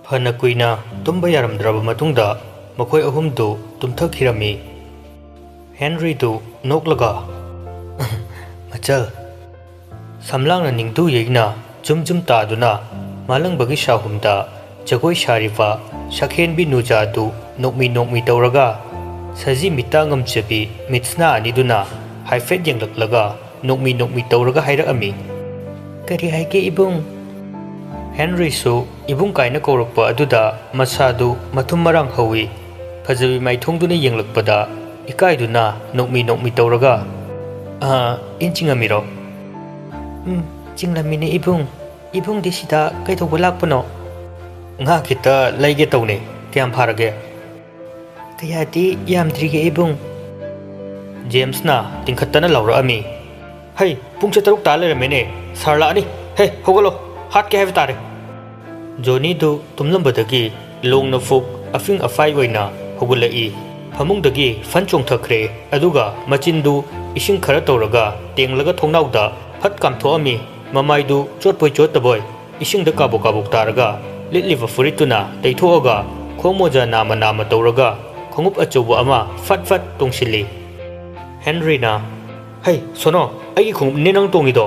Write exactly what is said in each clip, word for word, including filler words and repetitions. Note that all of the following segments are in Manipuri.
ꯐꯅ ꯀꯨꯏꯅ ꯇꯨꯝꯕ ꯌꯥꯔꯝꯗ꯭ꯔꯕ ꯃꯇꯨꯡꯗ ꯃꯈꯣꯏ ꯑꯍꯨꯝꯗꯨ ꯇꯨꯝꯊꯈꯤꯔꯝꯃꯤ꯫ ꯍꯦꯟꯔꯤꯗꯨ ꯅꯣꯛꯂꯒ, "ꯃꯆꯜ, ꯁꯝꯂꯥꯡꯅ ꯅꯤꯡꯗꯨ ꯌꯩꯅ ꯖꯨꯝ ꯖꯨꯝ ꯇꯥꯗꯨꯅ ꯃꯥꯂꯪꯕꯒꯤ ꯁꯥꯍꯨꯝꯗ ꯖꯒꯣꯏ ꯁꯥꯔꯤꯕ ꯁꯛꯍꯦꯟꯕꯤ ꯅꯨꯖꯥꯗꯨ ꯅꯣꯛꯃꯤ ꯅꯣꯛꯃꯤ ꯇꯧꯔꯒ ꯁꯖꯤ ꯃꯤꯠꯇ ꯉꯝꯖꯕꯤ ꯃꯤꯠꯁꯅꯥ ꯑꯅꯤꯗꯨꯅ ꯍꯥꯏꯐꯦꯠ ꯌꯦꯡꯂꯛꯂꯒ ꯅꯣꯛꯃꯤ ꯅꯣꯛꯃꯤ ꯇꯧꯔꯒ ꯍꯥꯏꯔꯛꯑꯝꯃꯤ꯫ "ꯀꯔꯤ ꯍꯥꯏꯒꯦ ꯏꯕꯨꯡ?" ꯍꯦꯟꯔꯤꯁꯨ ꯏꯕꯨꯡ ꯀꯥꯏꯅ ꯀꯧꯔꯛꯄ ꯑꯗꯨꯗ ꯃꯁꯥꯗꯨ ꯃꯊꯨꯝ ꯃꯔꯥꯡ ꯍꯧꯏ꯫ ꯐꯖꯕꯤ ꯃꯥꯏꯊꯣꯡꯗꯨꯅ ꯌꯦꯡꯂꯛꯄꯗ ꯏꯀꯥꯏꯗꯨꯅ ꯅꯣꯛꯃꯤ ꯅꯣꯛꯃꯤ ꯇꯧꯔꯒ, "ꯑ, ꯏꯟ ꯆꯤꯡꯉꯝꯃꯤꯔꯣ?" "ꯎꯝ, ꯆꯤꯡꯂꯝꯃꯤꯅꯦ ꯏꯕꯨꯡ꯫ ꯏꯕꯨꯡꯗꯤ ꯁꯤꯗ ꯀꯩꯗꯧꯕ ꯂꯥꯛꯄꯅꯣ?" "ꯉꯥ ꯈꯤꯇ ꯂꯩꯒꯦ ꯇꯧꯅꯦ꯫ ꯀꯌꯥꯝ ꯐꯥꯔꯒꯦ?" "ꯀꯌꯥꯗꯤ ꯌꯥꯝꯗ꯭ꯔꯤꯌꯦ ꯏꯕꯨꯡ꯫" ꯖꯦꯝꯁꯅ ꯇꯤꯡꯈꯠꯇꯅ ꯂꯥꯎꯔꯛꯑꯝꯃꯤ꯫ "ꯍꯩ, ꯄꯨꯡꯁꯦ ꯇꯔꯨꯛ ꯇꯥ ꯂꯩꯔꯝꯃꯦꯅꯦ꯫ ꯁꯥꯔ ꯂꯥꯛꯑꯅꯤ꯫ ꯍꯦ, ꯍꯧꯒꯠꯂꯣ꯫ ꯍꯥꯠꯀꯦ ꯍꯥꯏꯕ ꯇꯥꯔꯦ꯫" ꯖꯣꯅꯤꯗꯨ ꯇꯨꯝꯂꯝꯕꯗꯒꯤ ꯂꯣꯡꯅ ꯐꯨꯛ ꯑꯐꯤꯡ ꯑꯐꯥꯏ ꯑꯣꯏꯅ ꯍꯧꯒꯠꯂꯛꯏ꯫ ꯐꯃꯨꯡꯗꯒꯤ ꯐꯟ ꯆꯣꯡꯊꯈ꯭ꯔꯦ꯫ ꯑꯗꯨꯒ ꯃꯆꯤꯟꯗꯨ ꯏꯁꯤꯡ ꯈꯔ ꯇꯧꯔꯒ ꯇꯦꯡꯂꯒ ꯊꯣꯡꯅꯥꯎꯗ ꯐꯠ ꯀꯥꯝꯊꯣꯛꯑꯝꯃꯤ꯫ ꯃꯃꯥꯏꯗꯨ ꯆꯣꯠꯄꯣꯏ ꯆꯣꯠꯇꯕꯣꯏ ꯏꯁꯤꯡꯗ ꯀꯥꯕꯣꯛ ꯀꯥꯕꯣꯛ ꯇꯥꯔꯒ ꯂꯤꯠꯂꯤꯕ ꯐꯨꯔꯤꯠꯇꯨꯅ ꯇꯩꯊꯣꯛꯑꯒ ꯈꯣꯡ ꯃꯣꯖꯥ ꯅꯥꯝꯃ ꯅꯥꯝꯃ ꯇꯧꯔꯒ ꯈꯣꯡꯎꯞ ꯑꯆꯧꯕ ꯑꯃ ꯐꯠ ꯐꯠ ꯇꯣꯡꯁꯤꯜꯂꯤ꯫ ꯍꯦꯟꯔꯤꯅ, "ꯍꯩ, ꯁꯣꯅꯣ, ꯑꯩꯒꯤ ꯈꯣꯡꯎꯞꯅꯦ ꯅꯪ ꯇꯣꯡꯉꯤꯗꯣ?"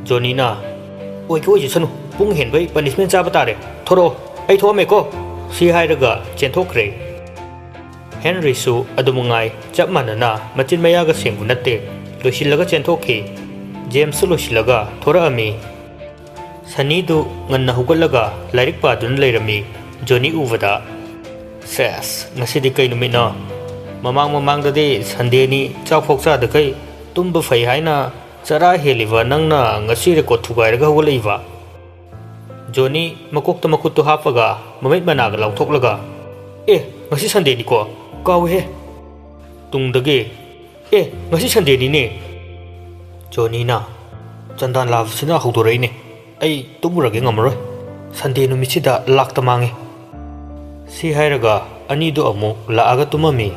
ꯖꯣꯅꯤꯅ, "ꯑꯣꯏꯒꯦ ꯑꯣꯏꯖꯁꯅꯨ, ꯄꯨꯡ ꯍꯦꯟꯕꯩ ꯄꯅꯤꯁꯃꯦꯟ ꯆꯥꯕ ꯇꯥꯔꯦ꯫ ꯊꯣꯔꯛꯑꯣ, ꯑꯩ ꯊꯣꯛꯑꯝꯃꯦꯀꯣ꯫" ꯁꯤ ꯍꯥꯏꯔꯒ ꯆꯦꯟꯊꯣꯛꯈ꯭ꯔꯦ꯫ ꯍꯦꯟꯔꯤꯁꯨ ꯑꯗꯨ ꯃꯉꯥꯏ ꯆꯞ ꯃꯥꯟꯅꯅ ꯃꯆꯤꯟ ꯃꯌꯥꯒ ꯁꯦꯡꯕ ꯅꯠꯇꯦ, ꯂꯣꯏꯁꯤꯜꯂꯒ ꯆꯦꯟꯊꯣꯛꯈꯤ꯫ ꯖꯦꯝꯁꯁꯨ ꯂꯣꯏꯁꯤꯜꯂꯒ ꯊꯣꯔꯛꯑꯝꯃꯤ꯫ ꯁꯅꯤꯗꯨ ꯉꯟꯅ ꯍꯧꯒꯠꯂꯒ ꯂꯥꯏꯔꯤꯛ ꯄꯥꯗꯨꯅ ꯂꯩꯔꯝꯃꯤ꯫ ꯖꯣꯅꯤ ꯎꯕꯗ, "ꯁꯦꯁ, ꯉꯁꯤꯗꯤ ꯀꯩ ꯅꯨꯃꯤꯠꯅꯣ? ꯃꯃꯥꯡ ꯃꯃꯥꯡꯗꯗꯤ ꯁꯟꯗꯦꯅꯤ, ꯆꯥꯛꯐꯥꯎ ꯆꯥꯗꯈꯩ ꯇꯨꯝꯕ ꯐꯩ ꯍꯥꯏꯅ ꯆꯔꯥ ꯍꯦꯜꯂꯤꯕ ꯅꯪꯅ ꯉꯁꯤ ꯔꯦꯀꯣꯔꯠ ꯊꯨꯒꯥꯏꯔꯒ ꯍꯧꯒꯠꯂꯛꯏꯕ?" ꯖꯣꯅꯤ ꯃꯀꯣꯛꯇ ꯃꯈꯨꯠꯇꯨ ꯍꯥꯞꯄꯒ ꯃꯃꯤꯠ ꯃꯅꯥꯒ ꯂꯥꯎꯊꯣꯛꯂꯒ, "ꯑꯦ, ꯉꯁꯤ ꯁꯟꯗꯦꯅꯤꯀꯣ, ꯀꯥꯎꯏꯍꯦ꯫" ꯇꯨꯡꯗꯒꯤ, "ꯑꯦ, ꯉꯁꯤ ꯁꯟꯗꯦꯅꯤꯅꯦ꯫" ꯖꯣꯅꯤꯅ, "ꯆꯟꯗꯥꯟ ꯂꯥꯛꯄꯁꯤꯅ ꯍꯧꯗꯣꯔꯛꯏꯅꯦ꯫ ꯑꯩ ꯇꯨꯝꯃꯨꯔꯒꯦ, ꯉꯝꯃꯔꯣꯏ꯫ ꯁꯟꯗꯦ ꯅꯨꯃꯤꯠꯁꯤꯗ ꯂꯥꯛꯇ ꯃꯥꯡꯉꯦ꯫" ꯁꯤ ꯍꯥꯏꯔꯒ ꯑꯅꯤꯗꯨ ꯑꯃꯨꯛ ꯂꯥꯛꯑꯒ ꯇꯨꯝꯃꯝꯃꯤ꯫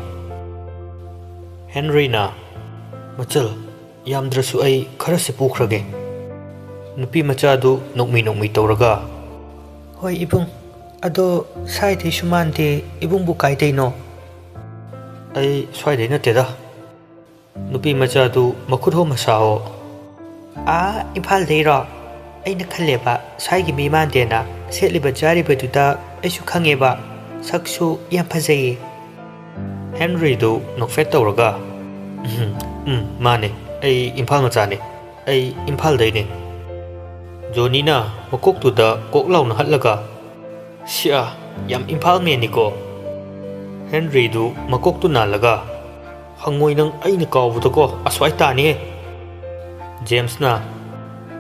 ꯍꯦꯟꯔꯤꯅ, "ꯃꯆꯜ, ꯌꯥꯝꯗ꯭ꯔꯁꯨ ꯑꯩ ꯈꯔꯁꯤ ꯄꯨꯈ꯭ꯔꯒꯦ꯫" ꯅꯨꯄꯤ ꯃꯆꯥꯗꯨ ꯅꯣꯛꯃꯤ ꯅꯣꯛꯃꯤ ꯇꯧꯔꯒ, "ꯍꯣꯏ ꯏꯕꯨꯡ, ꯑꯗꯣ ꯁ꯭ꯋꯥꯏꯗꯩꯁꯨ ꯃꯥꯟꯗꯦ, ꯏꯕꯨꯡꯕꯨ ꯀꯥꯏꯗꯩꯅꯣ? ꯑꯩ ꯁ꯭ꯋꯥꯏꯗꯩ ꯅꯠꯇꯦꯗ꯫ ꯅꯨꯄꯤ ꯃꯆꯥꯗꯨ ꯃꯈꯨꯠ ꯍꯣꯝꯃ ꯁꯥꯑꯣ꯫ ꯑꯥ, ꯏꯝꯐꯥꯜꯗꯩꯔꯣ? ꯑꯩꯅ ꯈꯜꯂꯦꯕ, ꯁ꯭ꯋꯥꯏꯒꯤ ꯃꯤ ꯃꯥꯟꯗꯦꯅ꯫ ꯁꯦꯠꯂꯤꯕ ꯆꯥꯔꯤꯕꯗꯨꯗ ꯑꯩꯁꯨ ꯈꯪꯉꯦꯕ꯫ ꯁꯛꯁꯨ ꯌꯥꯝ ꯐꯖꯩꯌꯦ꯫ ꯍꯦꯟꯔꯤꯗꯨ ꯅꯣꯛꯐꯦꯠ ꯇꯧꯔꯒ, "ꯎꯝ, ꯎꯝ, ꯃꯥꯅꯦ, ꯑꯩ ꯏꯝꯐꯥꯜ ꯃꯆꯥꯅꯦ꯫ ꯑꯩ ꯏꯝꯐꯥꯜꯗꯩꯅꯦ꯫" ꯖꯣꯅꯤꯅ ꯃꯀꯣꯛꯇꯨꯗ ꯀꯣꯛ ꯂꯥꯎꯅ ꯍꯠꯂꯒ, "ꯁꯤꯌꯥ, ꯌꯥꯝ ꯏꯝꯐꯥꯜ ꯃꯦꯟꯅꯤꯀꯣ꯫" ꯍꯦꯟꯔꯤꯗꯨ ꯃꯀꯣꯛꯇꯨ ꯅꯥꯜꯂꯒ, "ꯍꯪꯉꯣꯏ ꯅꯪ ꯑꯩꯅ ꯀꯥꯎꯕꯗꯀꯣ ꯑꯁ꯭ꯋꯥꯏ ꯇꯥꯅꯤꯍꯦ꯫" ꯖꯦꯝꯁꯅ,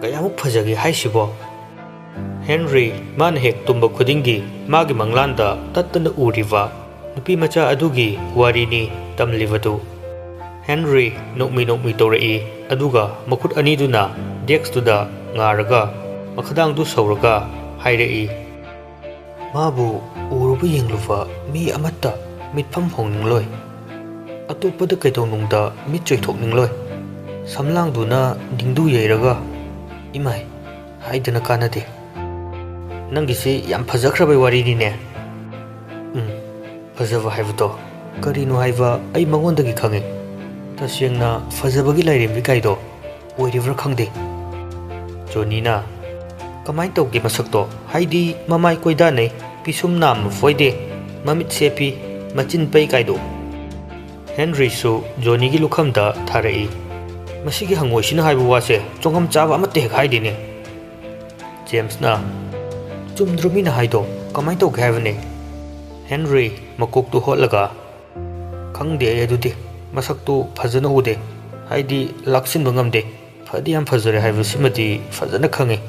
"ꯀꯌꯥꯃꯨꯛ ꯐꯖꯒꯦ ꯍꯥꯏꯁꯤꯕꯣ?" ꯍꯦꯟꯔꯤ ꯃꯥꯅ ꯍꯦꯛ ꯇꯨꯝꯕ ꯈꯨꯗꯤꯡꯒꯤ ꯃꯥꯒꯤ ꯃꯪꯂꯥꯟꯗ ꯇꯠꯇꯅ ꯎꯔꯤꯕ ꯅꯨꯄꯤ ꯃꯆꯥ ꯑꯗꯨꯒꯤ ꯋꯥꯔꯤꯅꯤ ꯇꯝꯂꯤꯕꯗꯨ꯫ ꯍꯦꯟꯔꯤ ꯅꯣꯛꯃꯤ ꯅꯣꯛꯃꯤ ꯇꯧꯔꯛꯏ, ꯑꯗꯨꯒ ꯃꯈꯨꯠ ꯑꯅꯤꯗꯨꯅ ꯗꯦꯛꯁꯇꯨꯗ ꯉꯥꯔꯒ ꯃꯈꯗꯥꯡꯗꯨ ꯁꯧꯔꯒ ꯍꯥꯏꯔꯛꯏ, "ꯃꯥꯕꯨ ꯎꯔꯨꯕ ꯌꯦꯡꯂꯨꯕ ꯃꯤ ꯑꯃꯠꯇ ꯃꯤꯠꯐꯝ ꯍꯣꯡꯅꯤꯡꯂꯣꯏ꯫ ꯑꯇꯣꯞꯄꯗ ꯀꯩꯗꯧꯅꯨꯡꯗ ꯃꯤꯠ ꯆꯣꯏꯊꯣꯛꯅꯤꯡꯂꯣꯏ꯫ ꯁꯝꯂꯥꯡꯗꯨꯅ ꯅꯤꯡꯗꯨ ꯌꯩꯔꯒ, ꯏꯃꯥꯏ, ꯍꯥꯏꯗꯅ ꯀꯥꯟꯅꯗꯦ꯫ ꯅꯪꯒꯤꯁꯤ ꯌꯥꯝ ꯐꯖꯈ꯭ꯔꯕꯩ ꯋꯥꯔꯤꯅꯤꯅꯦ꯫" ꯎꯝ, ꯐꯖꯕ ꯍꯥꯏꯕꯗꯣ ꯀꯔꯤꯅꯣ ꯍꯥꯏꯕ ꯑꯩ ꯃꯉꯣꯟꯗꯒꯤ ꯈꯪꯉꯤ꯫ ꯇꯁꯦꯡꯅ ꯐꯖꯕꯒꯤ ꯂꯥꯏꯔꯦꯝꯕꯤ ꯀꯥꯏꯗꯣ ꯑꯣꯏꯔꯤꯕ꯭ꯔꯥ ꯈꯪꯗꯦ꯫ ꯖꯣꯅꯤꯅ, "ꯀꯃꯥꯏꯅ ꯇꯧꯒꯦ ꯃꯁꯛꯇꯣ? ꯍꯥꯏꯗꯤ ꯃꯃꯥꯏ ꯀꯣꯏꯗꯥꯅꯩ, ꯄꯤꯁꯨꯝ ꯅꯥꯝꯃ ꯐꯣꯏꯗꯦ, ꯃꯃꯤꯠ ꯁꯦꯞꯄꯤ, ꯃꯆꯤꯟ ꯄꯩ ꯀꯥꯏꯗꯣ?" ꯍꯦꯟꯔꯤꯁꯨ ꯖꯣꯅꯤꯒꯤ ꯂꯨꯈꯝꯗ ꯊꯥꯔꯛꯏ꯫ "ꯃꯁꯤꯒꯤ ꯍꯪꯉꯣꯏꯁꯤꯅ ꯍꯥꯏꯕ ꯋꯥꯁꯦ ꯆꯣꯡꯉꯝ ꯆꯥꯕ ꯑꯃꯠꯇ ꯍꯦꯛ ꯍꯥꯏꯗꯦꯅꯦ꯫" ꯖꯦꯝꯁꯅ, "ꯆꯨꯝꯗ꯭ꯔꯣ ꯃꯤꯅ ꯍꯥꯏꯗꯣ? ꯀꯃꯥꯏꯅ ꯇꯧꯒꯦ ꯍꯥꯏꯕꯅꯦ?" ꯍꯦꯟꯔꯤ ꯃꯀꯣꯛꯇꯨ ꯍꯣꯠꯂꯒ, "ꯈꯪꯗꯦ ꯑꯩ ꯑꯗꯨꯗꯤ꯫ ꯃꯁꯛꯇꯨ ꯐꯖꯅ ꯎꯗꯦ꯫ ꯍꯥꯏꯗꯤ ꯂꯥꯛꯁꯤꯟꯕ ꯉꯝꯗꯦ꯫ ꯐꯗꯤ ꯌꯥꯝ ꯐꯖꯔꯦ ꯍꯥꯏꯕꯁꯤꯃꯗꯤ ꯐꯖꯅ ꯈꯪꯉꯤ꯫"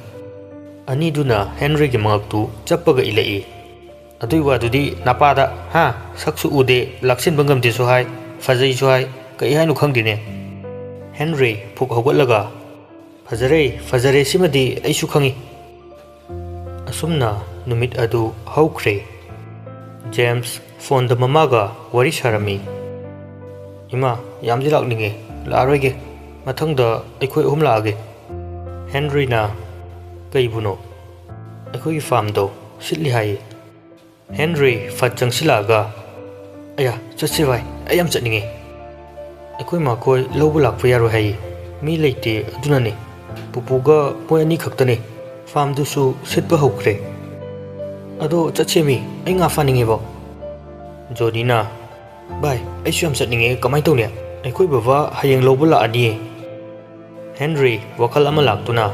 ꯑꯅꯤꯗꯨꯅ ꯍꯦꯟꯔꯤꯒꯤ ꯃꯉꯛꯇꯨ ꯆꯞꯄꯒ ꯏꯜꯂꯛꯏ꯫ "ꯑꯗꯨꯏ ꯋꯥꯗꯨꯗꯤ ꯅꯄꯥꯗ, ꯍꯥ? ꯁꯛꯁꯨ ꯎꯗꯦ, ꯂꯥꯛꯁꯤꯟꯕ ꯉꯝꯗꯦꯁꯨ ꯍꯥꯏ, ꯐꯖꯩꯁꯨ ꯍꯥꯏ, ꯀꯩ ꯍꯥꯏꯅꯣ ꯈꯪꯗꯦꯅꯦ꯫" ꯍꯦꯟꯔꯤ ꯐꯨꯛ ꯍꯧꯒꯠꯂꯒ, "ꯐꯖꯔꯦ, ꯐꯖꯔꯦ, ꯁꯤꯃꯗꯤ ꯑꯩꯁꯨ ꯈꯪꯉꯤ꯫" ꯑꯁꯨꯝꯅ ꯅꯨꯃꯤꯠ ꯑꯗꯨ ꯍꯧꯈ꯭ꯔꯦ꯫ ꯖꯦꯝꯁ ꯐꯣꯟꯗ ꯃꯃꯥꯒ ꯋꯥꯔꯤ ꯁꯥꯔꯝꯃꯤ꯫ "ꯏꯃꯥ, ꯌꯥꯝꯗꯤ ꯂꯥꯛꯅꯤꯡꯉꯦ, ꯂꯥꯛꯑꯔꯣꯏꯒꯦ꯫ ꯃꯊꯪꯗ ꯑꯩꯈꯣꯏ ꯑꯍꯨꯝ ꯂꯥꯛꯑꯒꯦ꯫" ꯍꯦꯟꯔꯤꯅ, "ꯀꯩꯕꯨꯅꯣ?" "ꯑꯩꯈꯣꯏꯒꯤ ꯐꯥꯔꯝꯗꯣ ꯁꯤꯠꯂꯤ ꯍꯥꯏꯌꯦ꯫" ꯍꯦꯟꯔꯤ ꯐꯠ ꯆꯪꯁꯤꯜꯂꯛꯑꯒ, "ꯑꯌꯥ, ꯆꯠꯁꯦ ꯚꯥꯏ, ꯑꯩ ꯌꯥꯝ ꯆꯠꯅꯤꯡꯉꯦ꯫ ꯑꯩꯈꯣꯏ ꯃꯥꯈꯣꯏ ꯂꯧꯕ ꯂꯥꯛꯄ ꯌꯥꯔꯣꯏ ꯍꯥꯏꯌꯦ, ꯃꯤ ꯂꯩꯇꯦ, ꯑꯗꯨꯅꯅꯦ꯫ ꯄꯨꯄꯨꯒ ꯃꯣꯏ ꯑꯅꯤ ꯈꯛꯇꯅꯦ, ꯐꯥꯝꯗꯨꯁꯨ ꯁꯤꯠꯄ ꯍꯧꯈ꯭ꯔꯦ꯫ ꯑꯗꯣ ꯆꯠꯁꯦꯃꯤ, ꯑꯩ ꯉꯥ ꯐꯥꯅꯤꯡꯉꯦꯕꯣ꯫" ꯖꯣꯅꯤꯅ, "ꯚꯥꯏ, ꯑꯩꯁꯨ ꯌꯥꯝ ꯆꯠꯅꯤꯡꯉꯦ, ꯀꯃꯥꯏꯅ ꯇꯧꯅꯤ? ꯑꯩꯈꯣꯏ ꯕꯕꯥ ꯍꯌꯦꯡ ꯂꯧꯕ ꯂꯥꯛꯑꯅꯤꯌꯦ꯫" ꯍꯦꯟꯔꯤ ꯋꯥꯈꯜ ꯑꯃ ꯂꯥꯛꯇꯨꯅ,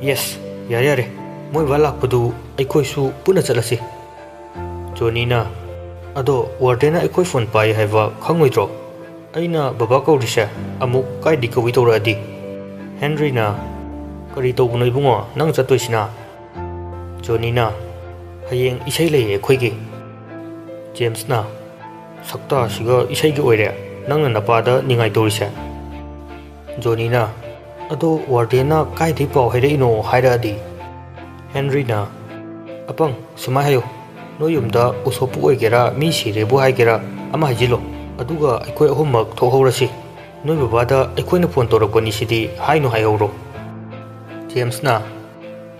"ꯌꯦꯁ, ꯌꯥꯔꯦ ꯌꯥꯔꯦ, ꯃꯣꯏ ꯕꯕꯥ ꯂꯥꯛꯄꯗꯨ ꯑꯩꯈꯣꯏꯁꯨ ꯄꯨꯟꯅ ꯆꯠꯂꯁꯤ꯫" ꯖꯣꯅꯤꯅ, "ꯑꯗꯣ ꯋꯥꯔꯗꯦꯟꯅ ꯑꯩꯈꯣꯏ ꯐꯣꯟ ꯄꯥꯏ ꯍꯥꯏꯕ ꯈꯪꯉꯣꯏꯗ꯭ꯔꯣ? ꯑꯩꯅ ꯕꯕꯥ ꯀꯧꯔꯤꯁꯦ ꯑꯃꯨꯛ ꯀꯥꯏꯗꯤ ꯀꯧꯏ ꯇꯧꯔꯛꯑꯗꯤ?" ꯍꯦꯟꯔꯤꯅ, "ꯀꯔꯤ ꯇꯧꯕꯅꯣ ꯏꯕꯨꯡꯉꯣ ꯅꯪ ꯆꯠꯇꯣꯏꯁꯤꯅ?" ꯖꯣꯅꯤꯅ, "ꯍꯌꯦꯡ ꯏꯁꯩ ꯂꯩꯌꯦ ꯑꯩꯈꯣꯏꯒꯤ꯫" ꯖꯦꯝꯁꯅ, "ꯁꯛꯇꯥꯁꯤꯒ ꯏꯁꯩꯒꯤ ꯑꯣꯏꯔꯦ, ꯅꯪꯅ ꯅꯄꯥꯗ ꯅꯤꯡꯉꯥꯏ ꯇꯧꯔꯤꯁꯦ꯫" ꯖꯣꯅꯤꯅ, "ꯑꯗꯣ ꯋꯥꯔꯗꯦꯟꯅ ꯀꯥꯏꯗꯩ ꯄꯥꯎ ꯍꯥꯏꯔꯛꯏꯅꯣ ꯍꯥꯏꯔꯛꯑꯗꯤ?" ꯍꯦꯟꯔꯤꯅ, "ꯑꯄꯪ, ꯁꯨꯃꯥꯏ ꯍꯥꯏꯌꯨ, ꯅꯣꯏ ꯌꯨꯝꯗ ꯎꯁꯣꯞꯄꯨ ꯑꯣꯏꯒꯦꯔꯥ, ꯃꯤ ꯁꯤꯔꯦꯕꯨ ꯍꯥꯏꯒꯦꯔꯥ, ꯑꯃ ꯍꯥꯏꯖꯤꯜꯂꯣ, ꯑꯗꯨꯒ ꯑꯩꯈꯣꯏ ꯑꯍꯨꯝꯃꯛ ꯊꯣꯛꯍꯧꯔꯁꯤ꯫ ꯅꯣꯏ ꯕꯕꯥꯗ ꯑꯩꯈꯣꯏꯅ ꯐꯣꯟ ꯇꯧꯔꯛꯄꯅꯤ ꯁꯤꯗꯤ ꯍꯥꯏꯅꯨ ꯍꯥꯏꯍꯧꯔꯣ꯫" ꯖꯦꯝꯁꯅ,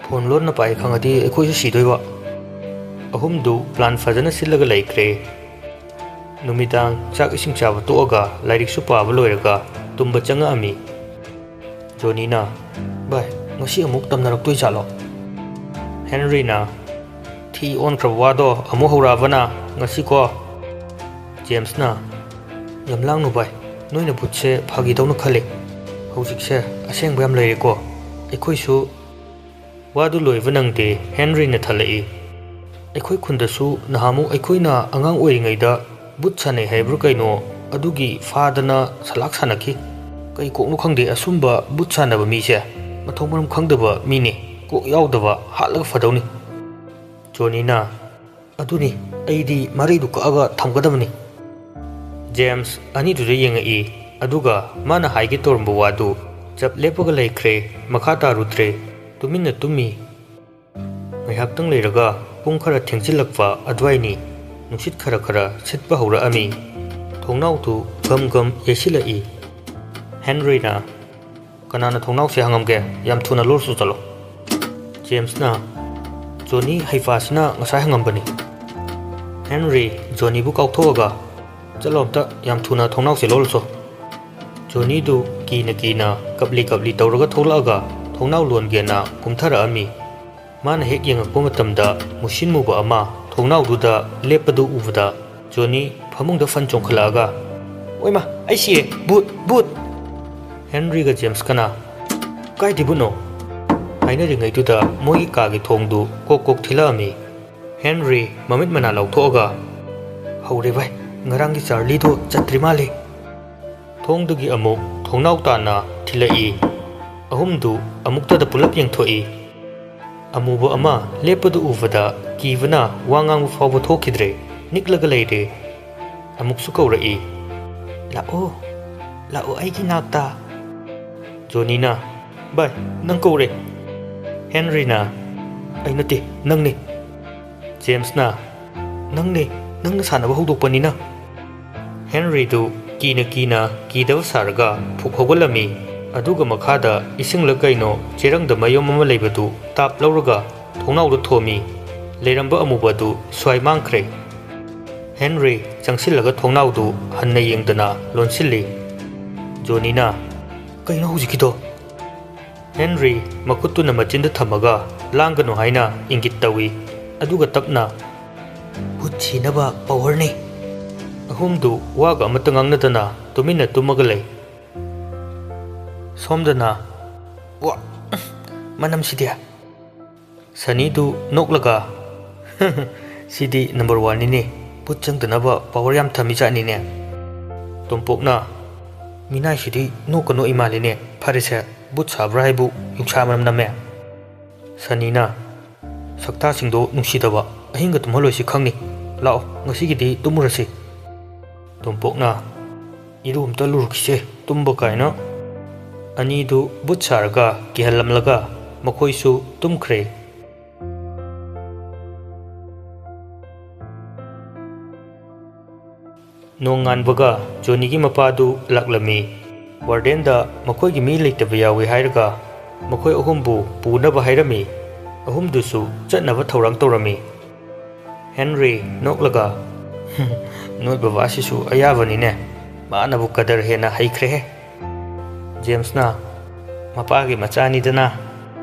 "ꯐꯣꯟ ꯂꯣꯟꯅ ꯄꯥꯏ ꯈꯪꯉꯗꯤ ꯑꯩꯈꯣꯏꯁꯨ ꯁꯤꯗꯣꯏꯕ꯫" ꯑꯍꯨꯝꯗꯨ ꯄ꯭ꯂꯥꯟ ꯐꯖꯅ ꯁꯤꯜꯂꯒ ꯂꯩꯈ꯭ꯔꯦ꯫ ꯅꯨꯃꯤꯗꯥꯡ ꯆꯥꯛ ꯏꯁꯤꯡ ꯆꯥꯕ ꯇꯣꯛꯑꯒ ꯂꯥꯏꯔꯤꯛꯁꯨ ꯄꯥꯕ ꯂꯣꯏꯔꯒ ꯇꯨꯝꯕ ꯆꯪꯉꯛꯑꯝꯃꯤ꯫ ꯖꯣꯅꯤꯅ, "ꯚꯥꯏ, ꯉꯁꯤ ꯑꯃꯨꯛ ꯇꯝꯅꯔꯛꯇꯣꯏ ꯖꯥꯠꯂꯣ?" ꯍꯦꯟꯔꯤꯅ, "ꯊꯤ ꯑꯣꯟꯈ꯭ꯔꯕ ꯋꯥꯗꯣ ꯑꯃꯨꯛ ꯍꯧꯔꯛꯑꯕꯅ ꯉꯁꯤꯀꯣ?" ꯖꯦꯝꯁꯅ, "ꯌꯥꯝ ꯂꯥꯡꯅꯨ ꯚꯥꯏ, ꯅꯣꯏꯅ ꯚꯨꯠꯁꯦ ꯐꯥꯒꯤꯗꯧꯅ ꯈꯜꯂꯤ꯫ ꯍꯧꯖꯤꯛꯁꯦ ꯑꯁꯦꯡꯕ ꯌꯥꯝ ꯂꯩꯔꯦꯀꯣ꯫ ꯑꯩꯈꯣꯏꯁꯨ..." ꯋꯥꯗꯨ ꯂꯣꯏꯕ ꯅꯪꯗꯦ, ꯍꯦꯟꯔꯤꯅ ꯊꯠꯂꯛꯏ꯫ "ꯑꯩꯈꯣꯏ ꯈꯨꯟꯗꯁꯨ ꯅꯍꯥꯟꯃꯨꯛ ꯑꯩꯈꯣꯏꯅ ꯑꯉꯥꯡ ꯑꯣꯏꯔꯤꯉꯩꯗ ꯚꯨꯠ ꯁꯥꯟꯅꯩ ꯍꯥꯏꯕ꯭ꯔꯥ ꯀꯩꯅꯣ, ꯑꯗꯨꯒꯤ ꯐꯥꯗꯅ ꯁꯂꯥꯛ ꯁꯥꯟꯅꯈꯤ꯫ ꯀꯩ ꯀꯣꯛꯅꯣ ꯈꯪꯗꯦ, ꯑꯁꯨꯝꯕ ꯚꯨꯠ ꯁꯥꯟꯅꯕ ꯃꯤꯁꯦ ꯃꯊꯣꯡ ꯃꯔꯝ ꯈꯪꯗꯕ ꯃꯤꯅꯦ, ꯀꯣꯛ ꯌꯥꯎꯗꯕ, ꯍꯥꯠꯂꯒ ꯐꯗꯧꯅꯤ꯫" ꯖꯣꯅꯤꯅ, "ꯑꯗꯨꯅꯤ, ꯑꯩꯗꯤ ꯃꯔꯩꯗꯨ ꯀꯛꯑꯒ ꯊꯝꯒꯗꯕꯅꯤ꯫" ꯖꯦꯝꯁ ꯑꯅꯤꯗꯨꯗ ꯌꯦꯡꯉꯛꯏ, ꯑꯗꯨꯒ ꯃꯥꯅ ꯍꯥꯏꯒꯦ ꯇꯧꯔꯝꯕ ꯋꯥꯗꯨ ꯆꯞ ꯂꯦꯞꯄꯒ ꯂꯩꯈ꯭ꯔꯦ, ꯃꯈꯥ ꯇꯥꯔꯨꯗ꯭ꯔꯦ, ꯇꯨꯃꯤꯟꯅ ꯇꯨꯝꯃꯤ꯫ ꯉꯥꯏꯍꯥꯛꯇꯪ ꯂꯩꯔꯒ ꯄꯨꯡ ꯈꯔ ꯊꯦꯡꯖꯤꯜꯂꯛꯄ ꯑꯗꯨꯋꯥꯏꯅꯤ, ꯅꯨꯡꯁꯤꯠ ꯈꯔ ꯈꯔ ꯁꯤꯠꯄ ꯍꯧꯔꯛꯑꯝꯃꯤ꯫ ꯊꯣꯡꯅꯥꯎꯗꯨ ꯒꯝ ꯒꯝ ꯌꯩꯁꯤꯜꯂꯛꯏ꯫ ꯍꯦꯟꯔꯤꯅ, "ꯀꯅꯥꯅ ꯊꯣꯡꯅꯥꯎꯁꯦ ꯍꯥꯡꯉꯝꯒꯦ? ꯌꯥꯝ ꯊꯨꯅ ꯂꯣꯜꯁꯨ ꯆꯠꯂꯣ꯫" ꯖꯦꯝꯁꯅ, "ꯖꯣꯅꯤ ꯍꯩꯐꯥꯁꯤꯅ ꯉꯁꯥꯏ ꯍꯪꯉꯝꯕꯅꯤ꯫" ꯍꯦꯟꯔꯤ ꯖꯣꯅꯤꯕꯨ ꯀꯥꯎꯊꯣꯛꯑꯒ, "ꯆꯠꯂꯣ, ꯑꯝꯇ ꯌꯥꯝ ꯊꯨꯅ ꯊꯣꯡꯅꯥꯎꯁꯦ ꯂꯣꯜꯂꯨꯆꯣ꯫" ꯖꯣꯅꯤꯗꯨ ꯀꯤꯅ ꯀꯤꯅ ꯀꯞꯂꯤ ꯀꯞꯂꯤ ꯇꯧꯔꯒ ꯊꯣꯛꯂꯛꯑꯒ ꯊꯣꯡꯅꯥꯎ ꯂꯣꯟꯒꯦꯅ ꯀꯨꯝꯊꯔꯛꯑꯝꯃꯤ꯫ ꯃꯥꯅ ꯍꯦꯛ ꯌꯦꯡꯉꯛꯄ ꯃꯇꯝꯗ ꯃꯨꯁꯤꯟ ꯃꯨꯕ ꯑꯃ ꯊꯣꯡꯅꯥꯎꯗꯨꯗ ꯂꯦꯞꯄꯗꯨ ꯎꯕꯗ ꯖꯣꯅꯤ ꯐꯃꯨꯡꯗ ꯐꯟ ꯆꯣꯡꯈꯠꯂꯛꯑꯒ, "ꯑꯣꯏꯃ, ꯑꯩ ꯁꯤꯔꯦ! ꯚꯨꯠ! ꯚꯨꯠ!" ꯍꯦꯟꯔꯤꯒ ꯖꯦꯝꯁꯀꯅ, "ꯀꯥꯏꯗꯩ ꯚꯨꯠꯅꯣ?" ꯍꯥꯏꯅꯔꯤꯉꯩꯗꯨꯗ ꯃꯣꯏꯒꯤ ꯀꯥꯒꯤ ꯊꯣꯡꯗꯨ ꯀꯣꯛ ꯀꯣꯛ ꯊꯤꯜꯂꯛꯑꯝꯃꯤ꯫ ꯍꯦꯟꯔꯤ ꯃꯃꯤꯠ ꯃꯅꯥ ꯂꯥꯎꯊꯣꯛꯑꯒ, "ꯍꯧꯔꯦ ꯚꯥꯏ, ꯉꯔꯥꯡꯒꯤ ꯆꯥꯔꯂꯤꯗꯣ ꯆꯠꯇ꯭ꯔꯤ ꯃꯥꯜꯂꯦ꯫" ꯊꯣꯡꯗꯒꯤ ꯑꯃꯨꯛ ꯊꯣꯡꯅꯥꯎ ꯇꯥꯅ ꯊꯤꯜꯂꯛꯏ꯫ ꯑꯍꯨꯝꯗꯨ ꯑꯃꯨꯛꯇꯗ ꯄꯨꯂꯞ ꯌꯦꯡꯊꯣꯛꯏ꯫ ꯑꯃꯨꯕ ꯑꯃ ꯂꯦꯞꯄꯗꯨ ꯎꯕꯗ ꯀꯤꯕꯅ ꯋꯥ ꯉꯥꯡꯕ ꯐꯥꯎꯕ ꯊꯣꯛꯈꯤꯗ꯭ꯔꯦ꯫ ꯅꯤꯛꯂꯒ ꯂꯩꯔꯦ꯫ ꯑꯃꯨꯛꯁꯨ ꯀꯧꯔꯛꯏ꯫ "ꯂꯥꯛꯑꯣ, ꯂꯥꯛꯑꯣ ꯑꯩꯒꯤ ꯅꯥꯛꯇ꯫" ꯖꯣꯅꯤꯅ, "ꯚꯥꯏ, ꯅꯪ ꯀꯧꯔꯦ꯫" ꯍꯦꯟꯔꯤꯅ, "ꯑꯩ ꯅꯠꯇꯦ, ꯅꯪꯅꯤ꯫" ꯖꯦꯝꯁꯅ, "ꯅꯪꯅꯦ, ꯅꯪꯅ ꯁꯥꯟꯅꯕ ꯍꯧꯗꯣꯛꯄꯅꯤꯅ꯫" ꯍꯦꯟꯔꯤꯗꯨ ꯀꯤꯅ ꯀꯤꯅ ꯀꯤꯗꯕ ꯁꯥꯔꯒ ꯐꯨꯛ ꯍꯧꯒꯠꯂꯝꯃꯤ꯫ ꯑꯗꯨꯒ ꯃꯈꯥꯗ ꯏꯁꯤꯡꯂ ꯀꯩꯅꯣ ꯆꯦꯔꯪꯗ ꯃꯌꯣꯝ ꯑꯃ ꯂꯩꯕꯗꯨ ꯇꯥꯞ ꯂꯧꯔꯒ ꯊꯣꯡꯅꯥꯎꯗ ꯊꯣꯝꯃꯤ꯫ ꯂꯩꯔꯝꯕ ꯑꯃꯨꯕꯗꯨ ꯁ꯭ꯋꯥꯏ ꯃꯥꯡꯈ꯭ꯔꯦ꯫ ꯍꯦꯟꯔꯤ ꯆꯪꯁꯤꯜꯂꯒ ꯊꯣꯡꯅꯥꯎꯗꯨ ꯍꯟꯅ ꯌꯦꯡꯗꯅ ꯂꯣꯟꯁꯤꯜꯂꯤ꯫ ꯖꯣꯅꯤꯅ, "ꯀꯩꯅꯣ ꯍꯧꯖꯤꯛꯀꯤꯗꯣ?" ꯍꯦꯟꯔꯤ ꯃꯈꯨꯠꯇꯨꯅ ꯃꯆꯤꯟꯗ ꯊꯝꯃꯒ ꯂꯥꯡꯒꯅꯨ ꯍꯥꯏꯅ ꯏꯪꯒꯤꯠ ꯇꯧꯏ꯫ ꯑꯗꯨꯒ ꯇꯞꯅ, "ꯚꯨꯠ ꯁꯤꯅꯕ ꯄꯋꯥꯔꯅꯤ꯫" ꯑꯍꯨꯝꯗꯨ ꯋꯥꯒ ꯑꯃꯠꯇ ꯉꯥꯡꯅꯗꯅ ꯇꯨꯃꯤꯟꯅ ꯇꯨꯝꯃꯒ ꯂꯩ꯫ ꯁꯣꯝꯗꯅ, "ꯋꯥ, ꯃꯅꯝꯁꯤꯗꯤ!" ꯁꯅꯤꯗꯨ ꯅꯣꯛꯂꯒ, "ꯁꯤꯗꯤ ꯅꯝꯕꯔ ꯋꯥꯟꯅꯤꯅꯦ꯫ ꯚꯨꯠ ꯆꯪꯗꯅꯕ ꯄꯋꯥꯔ ꯌꯥꯝ ꯊꯝꯃꯤꯖꯥꯠꯅꯤꯅꯦ꯫" ꯇꯣꯝꯄꯣꯛꯅ, "ꯃꯤꯅꯥꯏꯁꯤꯗꯤ ꯅꯣꯛꯀ ꯅꯣꯛꯏ ꯃꯥꯜꯂꯤꯅꯦ꯫ ꯐꯔꯦꯁꯦ, ꯚꯨꯠ ꯁꯥꯕ꯭ꯔꯥ ꯍꯥꯏꯕꯨ ꯌꯣꯡꯁꯥ ꯃꯅꯝ ꯅꯝꯃꯦ꯫" ꯁꯅꯤꯅ, "ꯁꯛꯇꯥꯁꯤꯡꯗꯣ ꯅꯨꯡꯁꯤꯗꯕ, ꯑꯍꯤꯡꯒ ꯇꯨꯝꯍꯜꯂꯣꯏꯁꯤ ꯈꯪꯅꯤ꯫ ꯂꯥꯛꯑꯣ, ꯉꯁꯤꯒꯤꯗꯤ ꯇꯨꯝꯃꯨꯔꯁꯤ꯫" ꯇꯣꯝꯄꯣꯛꯅ, "ꯏꯔꯨ ꯑꯝꯇ ꯂꯨꯔꯨꯈꯤꯁꯦ, ꯇꯨꯝꯕ ꯀꯥꯏꯅ꯫" ꯑꯅꯤꯗꯨ ꯚꯨꯠ ꯁꯥꯔꯒ ꯀꯤꯍꯜꯂꯝꯂꯒ ꯃꯈꯣꯏꯁꯨ ꯇꯨꯝꯈ꯭ꯔꯦ꯫ ꯅꯣꯡꯉꯥꯟꯕꯒ ꯖꯣꯅꯤꯒꯤ ꯃꯄꯥꯗꯨ ꯂꯥꯛꯂꯝꯃꯤ꯫ ꯋꯥꯔꯗꯦꯟꯗ ꯃꯈꯣꯏꯒꯤ ꯃꯤ ꯂꯩꯇꯕ ꯌꯥꯎꯏ ꯍꯥꯏꯔꯒ ꯃꯈꯣꯏ ꯑꯍꯨꯝꯕꯨ ꯄꯨꯅꯕ ꯍꯥꯏꯔꯝꯃꯤ꯫ ꯑꯍꯨꯝꯗꯨꯁꯨ ꯆꯠꯅꯕ ꯊꯧꯔꯥꯡ ꯇꯧꯔꯝꯃꯤ꯫ ꯍꯦꯟꯔꯤ, ꯅꯣꯛꯂꯒ, "ꯅꯣꯏ ꯕꯕꯥꯁꯤꯁꯨ ꯑꯌꯥꯕꯅꯤꯅꯦ, ꯃꯥꯅꯕꯨ ꯀꯗꯔ ꯍꯦꯟꯅ ꯍꯩꯈ꯭ꯔꯦꯍꯦ꯫" ꯖꯦꯝꯁꯅ, "ꯃꯄꯥꯒꯤ ꯃꯆꯥꯅꯤꯗꯅ꯫"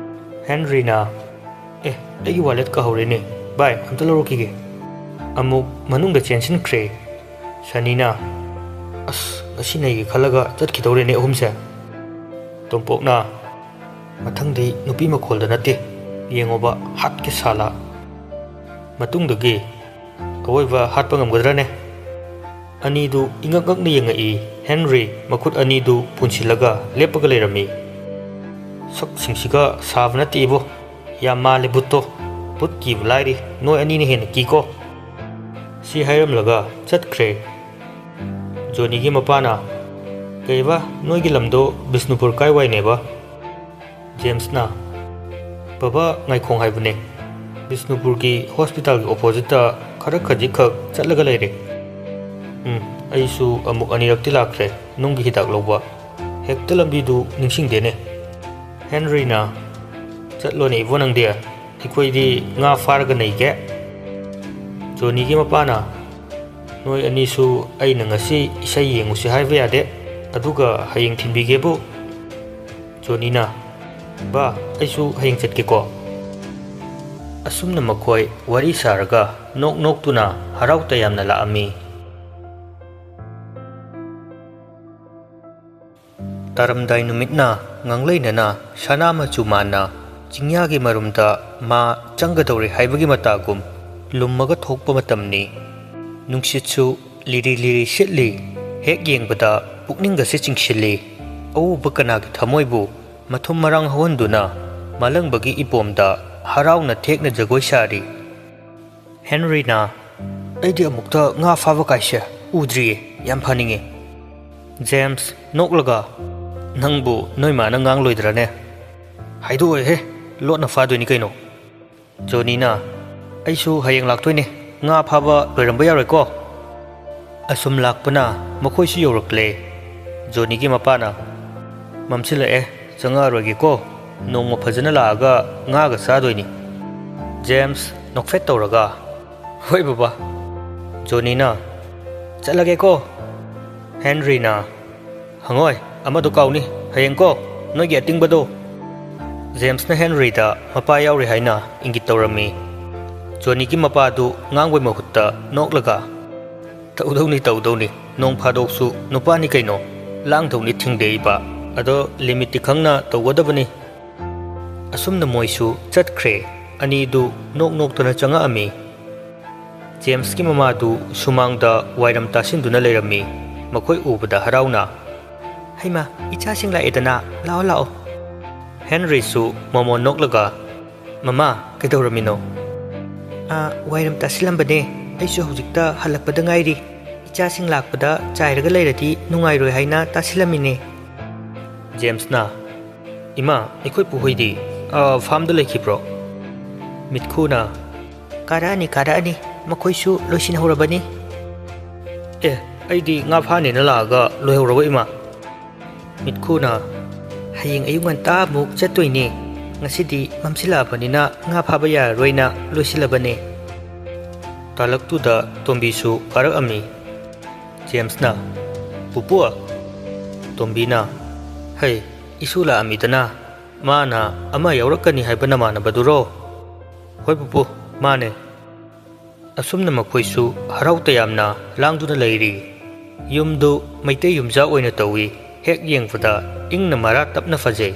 ꯍꯦꯟꯔꯤꯅ, "ꯑꯦ, ꯑꯩꯒꯤ ꯋꯥꯂꯦꯠ ꯀꯥꯍꯧꯔꯦꯅꯦ, ꯚꯥꯏ, ꯑꯝꯇ ꯂꯧꯔꯛꯈꯤꯒꯦ꯫" ꯑꯃꯨꯛ ꯃꯅꯨꯡꯗ ꯆꯦꯟꯁꯤꯟꯈ꯭ꯔꯦ꯫ ꯁꯅꯤꯅ, "ꯑꯁ, ꯉꯁꯤ ꯅꯩꯒꯦ ꯈꯜꯂꯒ ꯆꯠꯈꯤꯗꯧꯔꯦꯅꯦ ꯑꯍꯨꯝꯁꯦ꯫" ꯇꯣꯝꯄꯣꯛꯅ, "ꯃꯊꯪꯗꯤ ꯅꯨꯄꯤ ꯃꯈꯣꯜꯗ ꯅꯠꯇꯦ, ꯌꯦꯡꯉꯣꯕ, ꯍꯥꯠꯀꯦ ꯁꯥꯂꯥ꯫" ꯃꯇꯨꯡꯗꯒꯤ ꯑꯋꯣꯏꯕ ꯍꯥꯠꯄ ꯉꯝꯒꯗ꯭ꯔꯅꯦ? ꯑꯅꯤꯗꯨ ꯏꯉꯛ ꯉꯛꯅ ꯌꯦꯡꯉꯛꯏ꯫ ꯍꯦꯟꯔꯤ ꯃꯈꯨꯠ ꯑꯅꯤꯗꯨ ꯄꯨꯟꯁꯤꯜꯂꯒ ꯂꯦꯞꯄꯒ ꯂꯩꯔꯝꯃꯤ꯫ "ꯁꯛꯁꯤꯡꯁꯤꯒ ꯁꯥꯕ ꯅꯠꯇꯦ ꯏꯕꯣ, ꯌꯥꯝ ꯃꯥꯜꯂꯦ ꯚꯨꯠꯇꯣ꯫ ꯚꯨꯠ ꯀꯤꯕ ꯂꯥꯏꯔꯤ, ꯅꯣꯏ ꯑꯅꯤꯅ ꯍꯦꯟꯅ ꯀꯤꯀꯣ꯫" ꯁꯤ ꯍꯥꯏꯔꯝꯂꯒ ꯆꯠꯈ꯭ꯔꯦ꯫ ꯖꯣꯅꯤꯒꯤ ꯃꯄꯥꯅ, "ꯀꯩꯕ, ꯅꯣꯏꯒꯤ ꯂꯝꯗꯣ ꯕꯤꯁꯅꯨꯄꯨꯔ ꯀꯥꯏꯋꯥꯏꯅꯦꯕ?" ꯖꯦꯝꯁꯅ, "ꯕꯕꯥ, ꯉꯥꯏꯈꯣꯡ ꯍꯥꯏꯕꯅꯦ꯫ ꯕꯤꯁꯅꯨꯄꯨꯔꯒꯤ ꯍꯣꯁꯄꯤꯇꯥꯜꯒꯤ ꯑꯣꯄꯣꯖꯤꯠꯇ ꯈꯔ ꯈꯖꯤꯛꯈꯛ ꯆꯠꯂꯒ ꯂꯩꯔꯦ꯫" "ꯎꯝ, ꯑꯩꯁꯨ ꯑꯃꯨꯛ ꯑꯅꯤꯔꯛꯇꯤ ꯂꯥꯛꯈ꯭ꯔꯦ ꯅꯨꯡꯒꯤ ꯍꯤꯗꯥꯛ ꯂꯧꯕ꯫ ꯍꯦꯛꯇ ꯂꯝꯕꯤꯗꯨ ꯅꯤꯡꯁꯤꯡꯗꯦꯅꯦ꯫" ꯍꯦꯟꯔꯤꯅ, "ꯆꯠꯂꯣꯅꯦ ꯏꯕꯣ ꯅꯪꯗꯤ, ꯑꯩꯈꯣꯏꯗꯤ ꯉꯥ ꯐꯥꯔꯒ ꯅꯩꯒꯦ꯫" ꯖꯣꯅꯤꯒꯤ ꯃꯄꯥꯅ, "ꯅꯣꯏ ꯑꯅꯤꯁꯨ ꯑꯩꯅ ꯉꯁꯤ ꯏꯁꯩ ꯌꯦꯡꯉꯨꯁꯤ ꯍꯥꯏꯕ ꯌꯥꯗꯦ, ꯑꯗꯨꯒ ꯍꯌꯦꯡ ꯊꯤꯟꯕꯤꯒꯦꯕꯨ꯫" ꯖꯣꯅꯤꯅ, "ꯕꯥ, ꯑꯩꯁꯨ ꯍꯌꯦꯡ ꯆꯠꯀꯦꯀꯣ꯫" ꯑꯁꯨꯝꯅ ꯃꯈꯣꯏ ꯋꯥꯔꯤ ꯁꯥꯔꯒ ꯅꯣꯛ ꯅꯣꯛꯇꯨꯅ ꯍꯔꯥꯎ ꯇꯌꯥꯝꯅ ꯂꯥꯛꯑꯝꯃꯤ꯫ ꯇꯥꯔꯝꯗꯥꯏ ꯅꯨꯃꯤꯠꯅ ꯉꯥꯡꯂꯩꯅꯅ ꯁꯅꯥ ꯃꯆꯨ ꯃꯥꯟꯅ ꯆꯤꯡꯌꯥꯒꯤ ꯃꯔꯨꯝꯗ ꯃꯥ ꯆꯪꯒꯗꯧꯔꯦ ꯍꯥꯏꯕꯒꯤ ꯃꯇꯥꯒꯨꯝ ꯂꯨꯝꯃꯒ ꯊꯣꯛꯄ ꯃꯇꯝꯅꯤ꯫ ꯅꯨꯡꯁꯤꯠꯁꯨ ꯂꯤꯔꯤ ꯂꯤꯔꯤ ꯁꯤꯠꯂꯤ꯫ ꯍꯦꯛ ꯌꯦꯡꯕꯗ ꯄꯨꯛꯅꯤꯡꯒꯁꯦ ꯆꯤꯡꯁꯤꯜꯂꯤ꯫ ꯑꯎꯕ ꯀꯅꯥꯒꯤ ꯊꯃꯣꯏꯕꯨ ꯃꯊꯨꯝ ꯃꯔꯥꯡ ꯍꯧꯍꯟꯗꯨꯅ ꯃꯥꯂꯪꯕꯒꯤ ꯏꯄꯣꯝꯗ ꯍꯔꯥꯎꯅ ꯊꯦꯛꯅ ꯖꯒꯣꯏ ꯁꯥꯔꯤ꯫ ꯍꯦꯟꯔꯤꯅ, "ꯑꯩꯗꯤ ꯑꯃꯨꯛꯇ ꯉꯥ ꯐꯥꯕ ꯀꯥꯏꯁꯦ ꯎꯗ꯭ꯔꯤꯌꯦ, ꯌꯥꯝ ꯐꯅꯤꯡꯉꯦ꯫" ꯖꯦꯝꯁ, ꯅꯣꯛꯂꯒ, "ꯅꯪꯕꯨ ꯅꯣꯏ ꯃꯥꯅ ꯉꯥꯡꯂꯣꯏꯗ꯭ꯔꯅꯦ?" "ꯍꯥꯏꯗꯣꯛꯑꯣꯏꯍꯦ, ꯂꯣꯠꯅ ꯐꯥꯗꯣꯏꯅꯤ ꯀꯩꯅꯣ꯫" ꯖꯣꯅꯤꯅ, "ꯑꯩꯁꯨ ꯍꯌꯦꯡ ꯂꯥꯛꯇꯣꯏꯅꯦ, ꯉꯥ ꯐꯥꯕ ꯂꯣꯏꯔꯝꯕ ꯌꯥꯔꯣꯏꯀꯣ?" ꯑꯁꯨꯝ ꯂꯥꯛꯄꯅ ꯃꯈꯣꯏꯁꯨ ꯌꯧꯔꯛꯂꯦ꯫ ꯖꯣꯅꯤꯒꯤ ꯃꯄꯥꯅ, "ꯃꯝꯁꯤꯜꯂꯛꯑꯦ, ꯆꯪꯉꯛꯑꯔꯣꯏꯒꯦꯀꯣ, ꯅꯣꯡꯃ ꯐꯖꯅ ꯂꯥꯛꯑꯒ ꯉꯥꯒ ꯆꯥꯗꯣꯏꯅꯤ꯫" ꯖꯦꯝꯁ, ꯅꯣꯛꯐꯦꯠ ꯇꯧꯔꯒ, "ꯍꯣꯏ ꯕꯕꯥ꯫" ꯖꯣꯅꯤꯅ, "ꯆꯠꯂꯒꯦꯀꯣ꯫" ꯍꯦꯟꯔꯤꯅ, "ꯍꯪꯉꯣꯏ, ꯑꯃꯗꯣ ꯀꯥꯎꯅꯤ, ꯍꯌꯦꯡꯀꯣ, ꯅꯣꯏꯒꯤ ꯑꯇꯤꯡꯕꯗꯣ꯫" ꯖꯦꯝꯁꯅ ꯍꯦꯟꯔꯤꯗ ꯃꯄꯥ ꯌꯥꯎꯔꯤ ꯍꯥꯏꯅ ꯏꯪꯒꯤꯠ ꯇꯧꯔꯝꯃꯤ꯫ ꯖꯣꯅꯤꯒꯤ ꯃꯄꯥꯗꯨ ꯉꯥꯡꯕꯩ ꯃꯍꯨꯠꯇ ꯅꯣꯛꯂꯒ, "ꯇꯧꯗꯧꯅꯤ, ꯇꯧꯗꯧꯅꯤ, ꯅꯣꯡ ꯐꯥꯗꯣꯛꯁꯨ ꯅꯨꯄꯥꯅꯤ ꯀꯩꯅꯣ, ꯂꯥꯡꯗꯧꯅꯤ ꯊꯤꯡꯗꯦ ꯏꯄꯥ꯫ ꯑꯗꯣ ꯂꯤꯃꯤꯠꯇꯤ ꯈꯪꯅ ꯇꯧꯒꯗꯕꯅꯤ꯫" ꯑꯁꯨꯝꯅ ꯃꯣꯏꯁꯨ ꯆꯠꯈ꯭ꯔꯦ꯫ ꯑꯅꯤꯗꯨ ꯅꯣꯛ ꯅꯣꯛꯇꯅ ꯆꯪꯉꯛꯑꯝꯃꯤ꯫ ꯖꯦꯝꯁꯀꯤ ꯃꯃꯥꯗꯨ ꯁꯨꯃꯥꯡꯗ ꯋꯥꯏꯔꯝ ꯇꯥꯁꯤꯟꯗꯨꯅ ꯂꯩꯔꯝꯃꯤ꯫ ꯃꯈꯣꯏ ꯎꯕꯗ ꯍꯔꯥꯎꯅ, "ꯍꯩꯃꯥ, ꯏꯆꯥꯁꯤꯡ ꯂꯥꯛꯑꯦꯗꯅ, ꯂꯥꯛꯑꯣ, ꯂꯥꯛꯑꯣ꯫" ꯍꯦꯟꯔꯤꯁꯨ ꯃꯃꯣꯟ ꯅꯣꯛꯂꯒ, "ꯃꯃꯥ, ꯀꯩꯗꯧꯔꯝꯃꯤꯅꯣ?" "ꯑꯥ, ꯋꯥꯏꯔꯝ ꯇꯥꯁꯤꯜꯂꯝꯕꯅꯦ꯫ ꯑꯩꯁꯨ ꯍꯧꯖꯤꯛꯇ ꯍꯜꯂꯛꯄꯗ ꯉꯥꯏꯔꯤ꯫ ꯏꯆꯥꯁꯤꯡ ꯂꯥꯛꯄꯗ ꯆꯥꯏꯔꯒ ꯂꯩꯔꯗꯤ ꯅꯨꯡꯉꯥꯏꯔꯣꯏ ꯍꯥꯏꯅ ꯇꯥꯁꯤꯜꯂꯝꯃꯤꯅꯦ꯫" ꯖꯦꯝꯁꯅ, "ꯏꯃꯥ, ꯑꯩꯈꯣꯏ ꯄꯨꯍꯣꯏꯗꯤ, ꯑꯥ, ꯐꯥꯝꯗ ꯂꯩꯈꯤꯕ꯭ꯔꯣ?" ꯃꯤꯠꯈꯨꯅ, "ꯀꯥꯔꯛꯑꯅꯤ, ꯀꯥꯔꯛꯑꯅꯤ꯫ ꯃꯈꯣꯏꯁꯨ ꯂꯣꯏꯁꯤꯟꯍꯧꯔꯕꯅꯤ꯫" "ꯑꯦ, ꯑꯩꯗꯤ ꯉꯥ ꯐꯥꯅꯦꯅ ꯂꯥꯛꯑꯒ ꯂꯣꯏꯍꯧꯔꯕ, ꯏꯃꯥ?" ꯃꯤꯠꯈꯨꯅ, "ꯍꯌꯦꯡ ꯑꯌꯨꯛ ꯉꯟꯇꯥ ꯑꯃꯨꯛ ꯆꯠꯇꯣꯏꯅꯦ꯫ ꯉꯁꯤꯗꯤ ꯃꯝꯁꯤꯜꯂꯛꯑꯕꯅꯤꯅ ꯉꯥ ꯐꯥꯕ ꯌꯥꯔꯔꯣꯏꯅ ꯂꯣꯏꯁꯤꯜꯂꯕꯅꯦ꯫" ꯇꯥꯂꯛꯇꯨꯗ ꯇꯣꯝꯕꯤꯁꯨ ꯀꯥꯔꯛꯑꯝꯃꯤ꯫ ꯖꯦꯝꯁꯅ, "ꯄꯨꯄꯨ?" ꯇꯣꯝꯕꯤꯅ, "ꯍꯩ, ꯏꯁꯨ ꯂꯥꯛꯑꯝꯃꯤꯗꯅ, ꯃꯥꯅ ꯑꯃ ꯌꯥꯎꯔꯛꯀꯅꯤ ꯍꯥꯏꯕ ꯅꯃꯥꯟꯅꯕꯗꯨꯔꯣ?" "ꯍꯣꯏ ꯄꯨꯄꯨ, ꯃꯥꯅꯦ꯫" ꯑꯁꯨꯝꯅ ꯃꯈꯣꯏꯁꯨ ꯍꯔꯥꯎ ꯇꯌꯥꯝꯅ ꯂꯥꯡꯗꯨꯅ ꯂꯩꯔꯤ꯫ ꯌꯨꯝꯗꯨ ꯃꯩꯇꯩ ꯌꯨꯝꯖꯥ ꯑꯣꯏꯅ ꯇꯧꯏ꯫ ꯍꯦꯛ ꯌꯦꯡꯕꯗ ꯏꯪꯅ ꯃꯔꯥ ꯇꯞꯅ ꯐꯖꯩ꯫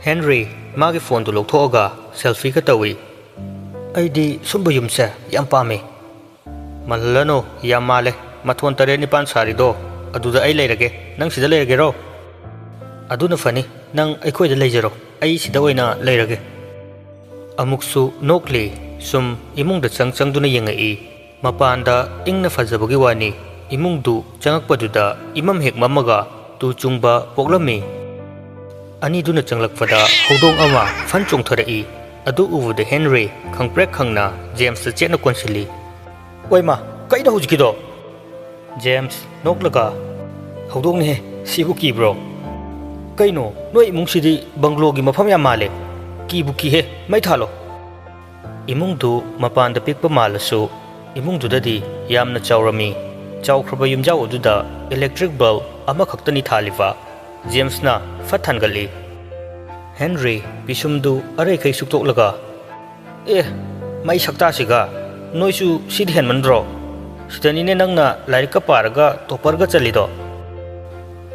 ꯍꯦꯟꯔꯤ ꯃꯥꯒꯤ ꯐꯣꯟꯗꯨ ꯂꯧꯊꯣꯛꯑꯒ ꯁꯦꯜꯐꯤꯒ ꯇꯧꯏ꯫ "ꯑꯩꯗꯤ ꯁꯨꯝꯕ ꯌꯨꯝꯁꯦ ꯌꯥꯝ ꯄꯥꯝꯃꯤ꯫" "ꯃꯜꯍꯜꯂꯅꯨ, ꯌꯥꯝ ꯃꯥꯜꯂꯦ꯫ ꯃꯊꯣꯟ ꯇꯔꯦꯠ ꯅꯤꯄꯥꯟ ꯁꯥꯔꯤꯗꯣ, ꯑꯗꯨꯗ ꯑꯩ ꯂꯩꯔꯒꯦ꯫ ꯅꯪ ꯁꯤꯗ ꯂꯩꯔꯒꯦꯔꯣ?" "ꯑꯗꯨꯅ ꯐꯅꯤ꯫ ꯅꯪ ꯑꯩꯈꯣꯏꯗ ꯂꯩꯖꯔꯣ꯫ ꯑꯩ ꯁꯤꯗ ꯑꯣꯏꯅ ꯂꯩꯔꯒꯦ꯫" ꯑꯃꯨꯛꯁꯨ ꯅꯣꯛꯂꯤ꯫ ꯁꯨꯝ ꯏꯃꯨꯡꯗ ꯆꯪ ꯆꯪꯗꯨꯅ ꯌꯦꯡꯉꯛꯏ꯫ ꯃꯄꯥꯟꯗ ꯏꯪꯅ ꯐꯖꯕꯒꯤ ꯋꯥꯅꯤ, ꯏꯃꯨꯡꯗꯨ ꯆꯪꯉꯛꯄꯗꯨꯗ ꯏꯃꯝ ꯍꯦꯛ ꯃꯝꯃꯒ ꯇꯨ ꯆꯨꯡꯕ ꯄꯣꯛꯂꯝꯃꯤ꯫ ꯑꯅꯤꯗꯨꯅ ꯆꯪꯂꯛꯄꯗ ꯍꯧꯗꯣꯡ ꯑꯃ ꯐꯟ ꯆꯣꯡꯊꯔꯛꯏ꯫ ꯑꯗꯨ ꯎꯕꯗ ꯍꯦꯟꯔꯤ ꯈꯪꯄ꯭ꯔꯦꯛ ꯈꯪꯅ ꯖꯦꯝꯁꯇ ꯆꯦꯠꯅ ꯀꯣꯟꯁꯤꯜꯂꯤ꯫ "ꯑꯣꯏꯃꯥ, ꯀꯩꯅꯣ ꯍꯧꯖꯤꯛꯀꯤꯗꯣ?" ꯖꯦꯝꯁ ꯅꯣꯛꯂꯒ, "ꯍꯧꯗꯣꯡꯅꯦꯍꯦ, ꯁꯤꯕꯨ ꯀꯤꯕ꯭ꯔꯣ? ꯀꯩꯅꯣ, ꯅꯣꯏ ꯏꯃꯨꯡꯁꯤꯗꯤ ꯕꯪꯒ꯭ꯂꯣꯒꯤ ꯃꯐꯝ ꯌꯥꯝ ꯃꯥꯜꯂꯦ꯫ ꯀꯤꯕꯨ ꯀꯤꯍꯦ, ꯃꯩ ꯊꯥꯜꯂꯣ꯫" ꯏꯃꯨꯡꯗꯨ ꯃꯄꯥꯟꯗ ꯄꯤꯛꯄ ꯃꯥꯜꯂꯁꯨ, ꯏꯃꯨꯡꯗꯨꯗꯗꯤ ꯌꯥꯝꯅ ꯆꯥꯎꯔꯝꯃꯤ꯫ ꯆꯥꯎꯈ꯭ꯔꯕ ꯌꯨꯝꯖꯥꯎ ꯑꯗꯨꯗ electric bulb ꯑꯃꯈꯛꯇꯅꯤ ꯊꯥꯜꯂꯤꯕ꯫ ꯖꯦꯝꯁꯅ ꯐꯠ ꯊꯥꯟꯒꯠꯂꯤ꯫ ꯍꯦꯟꯔꯤ ꯄꯤꯁꯨꯝꯗꯨ ꯑꯔꯩꯈꯩ ꯁꯨꯛꯇꯣꯛꯂꯒ, "ꯑꯦ, ꯃꯩ ꯁꯛꯇꯥꯁꯤꯒ! ꯅꯣꯏꯁꯨ ꯁꯤꯗꯤ ꯍꯦꯟꯃꯟꯗ꯭ꯔꯣ? ꯁꯤꯗꯅꯤꯅꯦ ꯅꯪꯅ ꯂꯥꯏꯔꯤꯛꯀ ꯄꯥꯔꯒ ꯇꯣꯞꯄꯔꯒ ꯆꯠꯂꯤꯗꯣ!"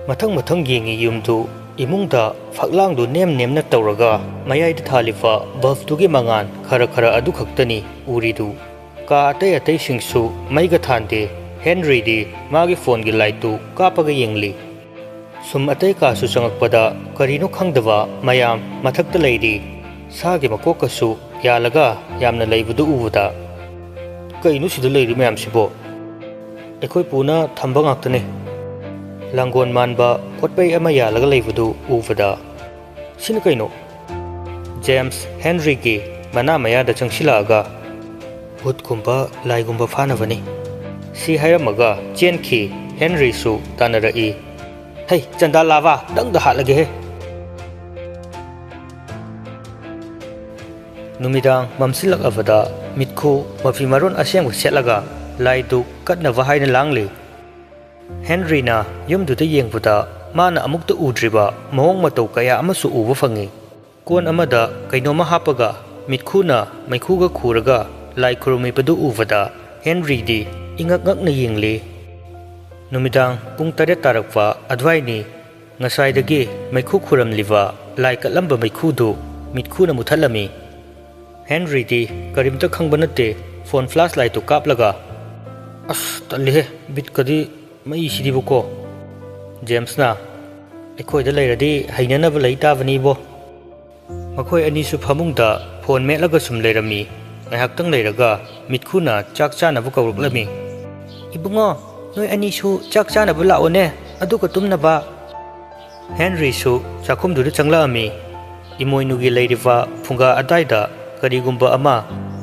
ꯃꯊꯪ ꯃꯊꯪ ꯌꯦꯡꯉꯤ ꯌꯨꯝꯗꯨ꯫ ꯏꯃꯨꯡꯗ ꯐꯛꯂꯥꯡꯗꯨ ꯅꯦꯝ ꯅꯦꯝꯅ ꯇꯧꯔꯒ ꯃꯌꯥꯏꯗ ꯊꯥꯜꯂꯤꯕ bulbꯇꯨꯒꯤ ꯃꯉꯥꯜ ꯈꯔ ꯈꯔ ꯑꯗꯨ ꯈꯛꯇꯅꯤ ꯎꯔꯤꯗꯨ꯫ ꯀꯥ ꯑꯇꯩ ꯑꯇꯩꯁꯤꯡꯁꯨ ꯃꯩꯒ ꯊꯥꯟꯗꯦ꯫ ꯍꯦꯟꯔꯤꯗꯤ ꯃꯥꯒꯤ phoneꯒꯤ lightꯇꯨ ꯀꯥꯞꯄꯒ ꯌꯦꯡꯂꯤ꯫ ꯁꯨꯝ ꯑꯇꯩ ꯀꯥꯁꯨ ꯆꯪꯉꯛꯄꯗ ꯀꯔꯤꯅꯣ ꯈꯪꯗꯕ ꯃꯌꯥꯝ ꯃꯊꯛꯇ ꯂꯩꯔꯤ꯫ ꯁꯥꯒꯤ ꯃꯀꯣꯛꯀꯁꯨ ꯌꯥꯜꯂꯒ ꯌꯥꯝꯅ ꯂꯩꯕꯗꯨ ꯎꯕꯗ, "ꯀꯩꯅꯣ ꯁꯤꯗ ꯂꯩꯔꯤ ꯃꯌꯥꯝꯁꯤꯕꯣ?" "ꯑꯩꯈꯣꯏ ꯄꯨꯅ ꯊꯝꯕ ꯉꯥꯛꯇꯅꯦ꯫" ꯂꯥꯡꯒꯣꯜ ꯃꯥꯟꯕ ꯈꯣꯠꯄꯩ ꯑꯃ ꯌꯥꯜꯂꯒ ꯂꯩꯕꯗꯨ ꯎꯕꯗ, "ꯁꯤꯅ ꯀꯩꯅꯣ?" ꯖꯦꯝꯁ ꯍꯦꯟꯔꯤꯒꯤ ꯃꯅꯥ ꯃꯌꯥꯗ ꯆꯪꯁꯤꯜꯂꯛꯑꯒ, "ꯚꯨꯠꯀꯨꯝꯕ ꯂꯥꯏꯒꯨꯝꯕ ꯐꯥꯅꯕꯅꯤ," ꯁꯤ ꯍꯥꯏꯔꯝꯃꯒ ꯆꯦꯟꯈꯤ꯫ ꯍꯦꯟꯔꯤꯁꯨ ꯇꯥꯟꯅꯔꯛꯏ꯫ "ꯍꯩ, ꯆꯟꯗꯥ ꯂꯥꯚꯥ, ꯅꯪꯗ ꯍꯥꯠꯂꯒꯦꯍꯦ!" ꯅꯨꯃꯤꯗꯥꯡ ꯃꯝꯁꯤꯜꯂꯛꯂꯕꯗ ꯃꯤꯠꯈꯨ ꯃꯐꯤ ꯃꯔꯣꯟ ꯑꯁꯦꯡꯕ ꯁꯦꯠꯂꯒ ꯂꯥꯏꯗꯨ ꯀꯠꯅꯕ ꯍꯥꯏꯅ ꯂꯥꯡꯂꯤ꯫ ꯍꯦꯟꯔꯤꯅ ꯌꯨꯝꯗꯨꯗ ꯌꯦꯡꯕꯗ ꯃꯥꯅ ꯑꯃꯨꯛꯇ ꯎꯗ꯭ꯔꯤꯕ ꯃꯑꯣꯡ ꯃꯇꯧ ꯀꯌꯥ ꯑꯃꯁꯨ ꯎꯕ ꯐꯪꯉꯤ꯫ ꯀꯣꯟ ꯑꯃꯗ ꯀꯩꯅꯣꯝꯃ ꯍꯥꯞꯄꯒ ꯃꯤꯠꯈꯨꯅ ꯃꯩꯈꯨꯒ ꯈꯨꯔꯒ ꯂꯥꯏ ꯈꯨꯔꯨꯝꯃꯤꯕꯗꯨ ꯎꯕꯗ ꯍꯦꯟꯔꯤꯗꯤ ꯏꯉꯛ ꯉꯛꯅ ꯌꯦꯡꯂꯤ꯫ ꯅꯨꯃꯤꯗꯥꯡ ꯄꯨꯡ ꯇꯔꯦꯠ ꯇꯥꯔꯛꯄ ꯑꯗꯨꯋꯥꯏꯅꯤ꯫ ꯉꯁꯥꯏꯗꯒꯤ ꯃꯩꯈꯨ ꯈꯨꯔꯝꯂꯤꯕ ꯂꯥꯏ ꯀꯠꯂꯝꯕ ꯃꯩꯈꯨꯗꯨ ꯃꯤꯠꯈꯨꯅ ꯃꯨꯊꯠꯂꯝꯃꯤ꯫ ꯍꯦꯟꯔꯤꯗꯤ ꯀꯔꯤꯝꯇ ꯈꯪꯕ ꯅꯠꯇꯦ꯫ Phone flashlightꯇꯨ ꯀꯥꯞꯂꯒ, "ꯑꯁ, ꯇꯜꯂꯤꯍꯦ, ꯕꯤꯠꯀꯗꯤ ꯃꯩꯁꯤꯗꯤꯕꯀꯣ!" ꯖꯦꯝꯁꯅ, "ꯑꯩꯈꯣꯏꯗ ꯂꯩꯔꯗꯤ ꯍꯩꯅꯅꯕ ꯂꯩ ꯇꯥꯕꯅꯤꯕꯣ꯫" ꯃꯈꯣꯏ ꯑꯅꯤꯁꯨ ꯐꯃꯨꯡꯗ phone ꯃꯦꯠꯂꯒ ꯁꯨꯝ ꯂꯩꯔꯝꯃꯤ꯫ ꯉꯥꯏꯍꯥꯛꯇꯪ ꯂꯩꯔꯒ ꯃꯤꯠꯈꯨꯅ ꯆꯥꯛ ꯆꯥꯅꯕ ꯀꯧꯔꯛꯂꯝꯃꯤ꯫ "ꯏꯕꯨꯡꯉꯣ, ꯅꯣꯏ ꯑꯅꯤꯁꯨ ꯆꯥꯛ ꯆꯥꯅꯕ ꯂꯥꯛꯑꯣꯅꯦ, ꯑꯗꯨꯒ ꯇꯨꯝꯅꯕ꯫" ꯍꯦꯟꯔꯤꯁꯨ ꯆꯥꯛꯈꯨꯝꯗꯨꯗ ꯆꯪꯂꯛꯑꯝꯃꯤ꯫ ꯏꯃꯣꯏꯅꯨꯒꯤ ꯂꯩꯔꯤꯕ ꯐꯨꯡꯒꯥ ꯑꯗꯥꯏꯗ ꯀꯔꯤꯒꯨꯝꯕ ꯑꯃ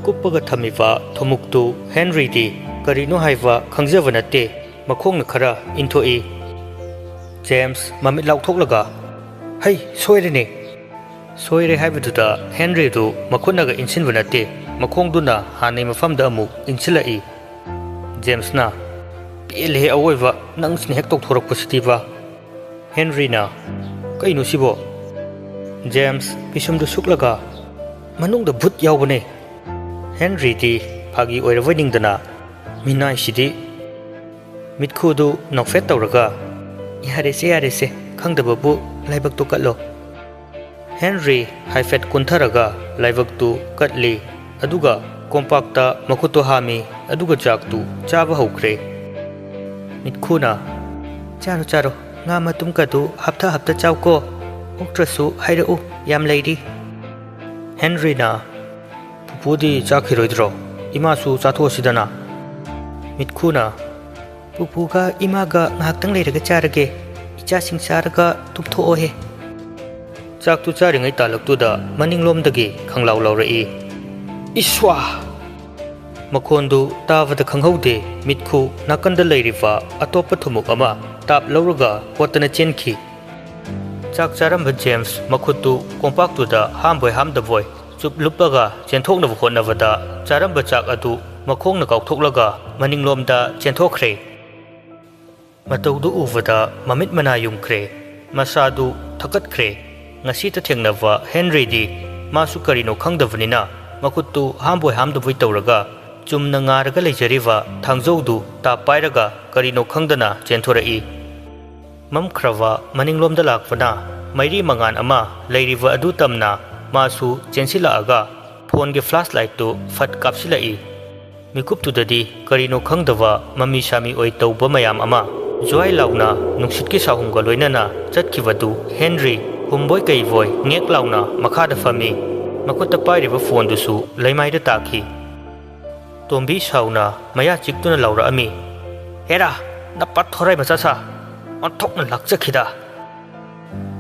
ꯀꯨꯞꯄꯒ ꯊꯝꯃꯤꯕ ꯊꯨꯝꯃꯨꯛꯇꯨ ꯍꯦꯟꯔꯤꯗꯤ ꯀꯔꯤꯅꯣ ꯍꯥꯏꯕ ꯈꯪꯖꯕ ꯅꯠꯇꯦ꯫ ꯃꯈꯣꯡꯅ ꯈꯔ ꯏꯟꯊꯣꯛꯏ꯫ ꯖꯦꯝꯁ ꯃꯃꯤꯠ ꯂꯥꯎꯊꯣꯛꯂꯒ, "ꯍꯩ, ꯁꯣꯏꯔꯦꯅꯦ!" ꯁꯣꯏꯔꯦ ꯍꯥꯏꯕꯗꯨꯗ ꯍꯦꯟꯔꯤꯗꯨ ꯃꯈꯨꯠꯅꯒ ꯏꯟꯁꯤꯟꯕ ꯅꯠꯇꯦ꯫ ꯃꯈꯣꯡꯗꯨꯅ ꯍꯥꯟꯅꯩ ꯃꯐꯝꯗ ꯑꯃꯨꯛ ꯏꯟꯁꯤꯜꯂꯛꯏ꯫ ꯖꯦꯝꯁꯅ, "ꯄꯦꯜꯂꯦꯍꯦ ꯑꯋꯣꯏꯕ, ꯅꯪꯁꯤꯅ ꯍꯦꯛ ꯇꯧꯊꯣꯔꯛꯄꯁꯤꯗꯤꯕ!" ꯍꯦꯟꯔꯤꯅ, "ꯀꯩꯅꯣ ꯁꯤꯕꯣ?" ꯖꯦꯝꯁ ꯄꯤꯁꯨꯝꯗꯨ ꯁꯨꯛꯂꯒ, "ꯃꯅꯨꯡꯗ ꯚꯨꯠ ꯌꯥꯎꯕꯅꯦ!" ꯍꯦꯟꯔꯤꯗꯤ ꯐꯥꯒꯤ ꯑꯣꯏꯔꯕꯣꯏ ꯅꯤꯡꯗꯅ, "ꯃꯤꯅꯥꯏꯁꯤꯗꯤ!" ꯃꯤꯠꯈꯨꯗꯨ ꯅꯣꯛꯐꯦꯠ ꯇꯧꯔꯒ, "ꯌꯥꯔꯦꯁꯦ, ꯌꯥꯔꯦꯁꯦ, ꯈꯪꯗꯕꯕꯨ ꯂꯥꯏꯕꯛꯇꯣ ꯀꯠꯂꯣ!" ꯍꯦꯟꯔꯤ ꯍꯥꯏꯐꯦꯠ ꯀꯨꯟꯊꯔꯒ ꯂꯥꯏꯕꯛꯇꯨ ꯀꯠꯂꯤ, ꯑꯗꯨꯒ ꯀꯣꯝꯄꯥꯛꯇ ꯃꯈꯨꯠꯇꯨ ꯍꯥꯝꯃꯤ, ꯑꯗꯨꯒ ꯆꯥꯛꯇꯨ ꯆꯥꯕ ꯍꯧꯈ꯭ꯔꯦ꯫ ꯃꯤꯠꯈꯨꯅ, "ꯆꯥꯔꯣ, ꯆꯥꯔꯣ, ꯉꯥ ꯃꯇꯨꯝꯒꯗꯨ ꯍꯥꯞꯊ ꯍꯥꯞꯊ ꯆꯥꯎꯀꯣ, ꯑꯣꯛꯇ꯭ꯔꯁꯨ ꯍꯥꯏꯔꯛꯎ, ꯌꯥꯝ ꯂꯩꯔꯤ꯫" ꯍꯦꯟꯔꯤꯅ, "ꯄꯨꯄꯨꯗꯤ ꯆꯥꯈꯤꯔꯣꯏꯗ꯭ꯔꯣ? ꯏꯃꯥꯁꯨ ꯆꯥꯊꯣꯛꯑꯁꯤꯗꯅ꯫" ꯃꯤꯠꯈꯨꯅ, "ꯄꯨꯄꯨꯒ ꯏꯃꯥꯒ ꯉꯥꯏꯍꯥꯛꯇꯪ ꯂꯩꯔꯒ ꯆꯥꯔꯒꯦ꯫ ꯏꯆꯥꯁꯤꯡ ꯆꯥꯔꯒ ꯇꯨꯝꯊꯣꯛꯑꯣꯍꯦ꯫" ꯆꯥꯛꯇꯨ ꯆꯥꯔꯤꯉꯩ ꯇꯥꯂꯛꯇꯨꯗ ꯃꯅꯤꯡꯂꯣꯝꯗꯒꯤ ꯈꯪꯂꯥꯎ ꯂꯥꯎꯔꯛꯏ, "ꯏꯁ꯭ꯋꯥ!" ꯃꯈꯣꯟꯗꯨ ꯇꯥꯕꯗ ꯈꯪꯍꯧꯗꯦ, ꯃꯤꯠꯈꯨ ꯅꯥꯀꯟꯗ ꯂꯩꯔꯤꯕ ꯑꯇꯣꯞꯄ ꯊꯨꯝꯃꯣꯛ ꯑꯃ ꯇꯥꯞ ꯂꯧꯔꯒ ꯍꯣꯠꯇꯅ ꯆꯦꯟꯈꯤ꯫ ꯆꯥꯛ ꯆꯥꯔꯝꯕ ꯖꯦꯝꯁ ꯃꯈꯨꯠꯇꯨ ꯀꯣꯝꯄꯥꯛꯇꯨꯗ ꯍꯥꯝꯕꯣꯏ ꯍꯥꯝꯗꯕꯣꯏ ꯆꯨꯞ ꯂꯨꯞꯄꯒ ꯆꯦꯟꯊꯣꯛꯅꯕ ꯍꯣꯠꯅꯕꯗ, ꯆꯥꯔꯝꯕ ꯆꯥꯛ ꯑꯗꯨ ꯃꯈꯣꯡꯅ ꯀꯥꯎꯊꯣꯛꯂꯒ ꯃꯅꯤꯡꯂꯣꯝꯗ ꯆꯦꯟꯊꯣꯛꯈ꯭ꯔꯦ꯫ ꯃꯇꯧꯗꯨ ꯎꯕꯗ ꯃꯃꯤꯠ ꯃꯅꯥ ꯌꯨꯡꯈ꯭ꯔꯦ, ꯃꯁꯥꯗꯨ ꯊꯛꯀꯠꯈ꯭ꯔꯦ꯫ ꯉꯁꯤꯇ ꯊꯦꯡꯅꯕ ꯍꯦꯟꯔꯤꯗꯤ ꯃꯥꯁꯨ ꯀꯔꯤꯅꯣ ꯈꯪꯗꯕꯅꯤꯅ ꯃꯈꯨꯠꯇꯨ ꯍꯥꯝꯕꯣꯏ ꯍꯥꯝꯗꯕꯣꯏ ꯇꯧꯔꯒ ꯆꯨꯝꯅ ꯉꯥꯔꯒ ꯂꯩꯖꯔꯤꯕ ꯊꯥꯡꯖꯧꯗꯨ ꯇꯥꯞ ꯄꯥꯏꯔꯒ ꯀꯔꯤꯅꯣ ꯈꯪꯗꯅ ꯆꯦꯟꯊꯣꯔꯛꯏ꯫ ꯃꯝꯈ꯭ꯔꯕ ꯃꯅꯤꯡꯂꯣꯝꯗ ꯂꯥꯛꯄꯅ ꯃꯩꯔꯤ ꯃꯉꯥꯜ ꯑꯃ ꯂꯩꯔꯤꯕ ꯑꯗꯨ ꯇꯝꯅ ꯃꯥꯁꯨ ꯆꯦꯟꯁꯤꯜꯂꯛꯑꯒ ꯐꯣꯟꯒꯤ ꯐ꯭ꯂꯥꯁ ꯂꯥꯏꯠꯇꯨ ꯐꯠ ꯀꯥꯞꯁꯤꯜꯂꯛꯏ꯫ ꯃꯤꯀꯨꯞꯇꯨꯗꯗꯤ ꯀꯔꯤꯅꯣ ꯈꯪꯗꯕ ꯃꯃꯤ ꯁꯥꯃꯤ ꯑꯣꯏ ꯇꯧꯕ ꯃꯌꯥꯝ ꯑꯃ ꯖ꯭ꯋꯥꯏ ꯂꯥꯎꯅ ꯅꯨꯡꯁꯤꯠꯀꯤ ꯁꯥꯍꯨꯝꯒ ꯂꯣꯏꯅꯅ ꯆꯠꯈꯤꯕꯗꯨ ꯍꯦꯟꯔꯤ ꯍꯨꯝꯕꯣꯏ ꯀꯩꯕꯣꯏ ꯉꯦꯛ ꯂꯥꯎꯅ ꯃꯈꯥꯗ ꯐꯝꯃꯤ꯫ ꯃꯈꯨꯠꯇ ꯄꯥꯏꯔꯤꯕ ꯐꯣꯟꯗꯨꯁꯨ ꯂꯩꯃꯥꯏꯗ ꯇꯥꯈꯤ꯫ ꯇꯣꯝꯕꯤ ꯁꯥꯎꯅ ꯃꯌꯥ ꯆꯤꯛꯇꯨꯅ ꯂꯥꯎꯔꯛꯑꯝꯃꯤ, "ꯍꯦꯔꯥ, ꯅꯄꯥ ꯊꯣꯔꯥꯏ ꯃꯆꯥ ꯁꯥ, ꯑꯣꯟꯊꯣꯛꯅ ꯂꯥꯛꯆꯈꯤꯗ!"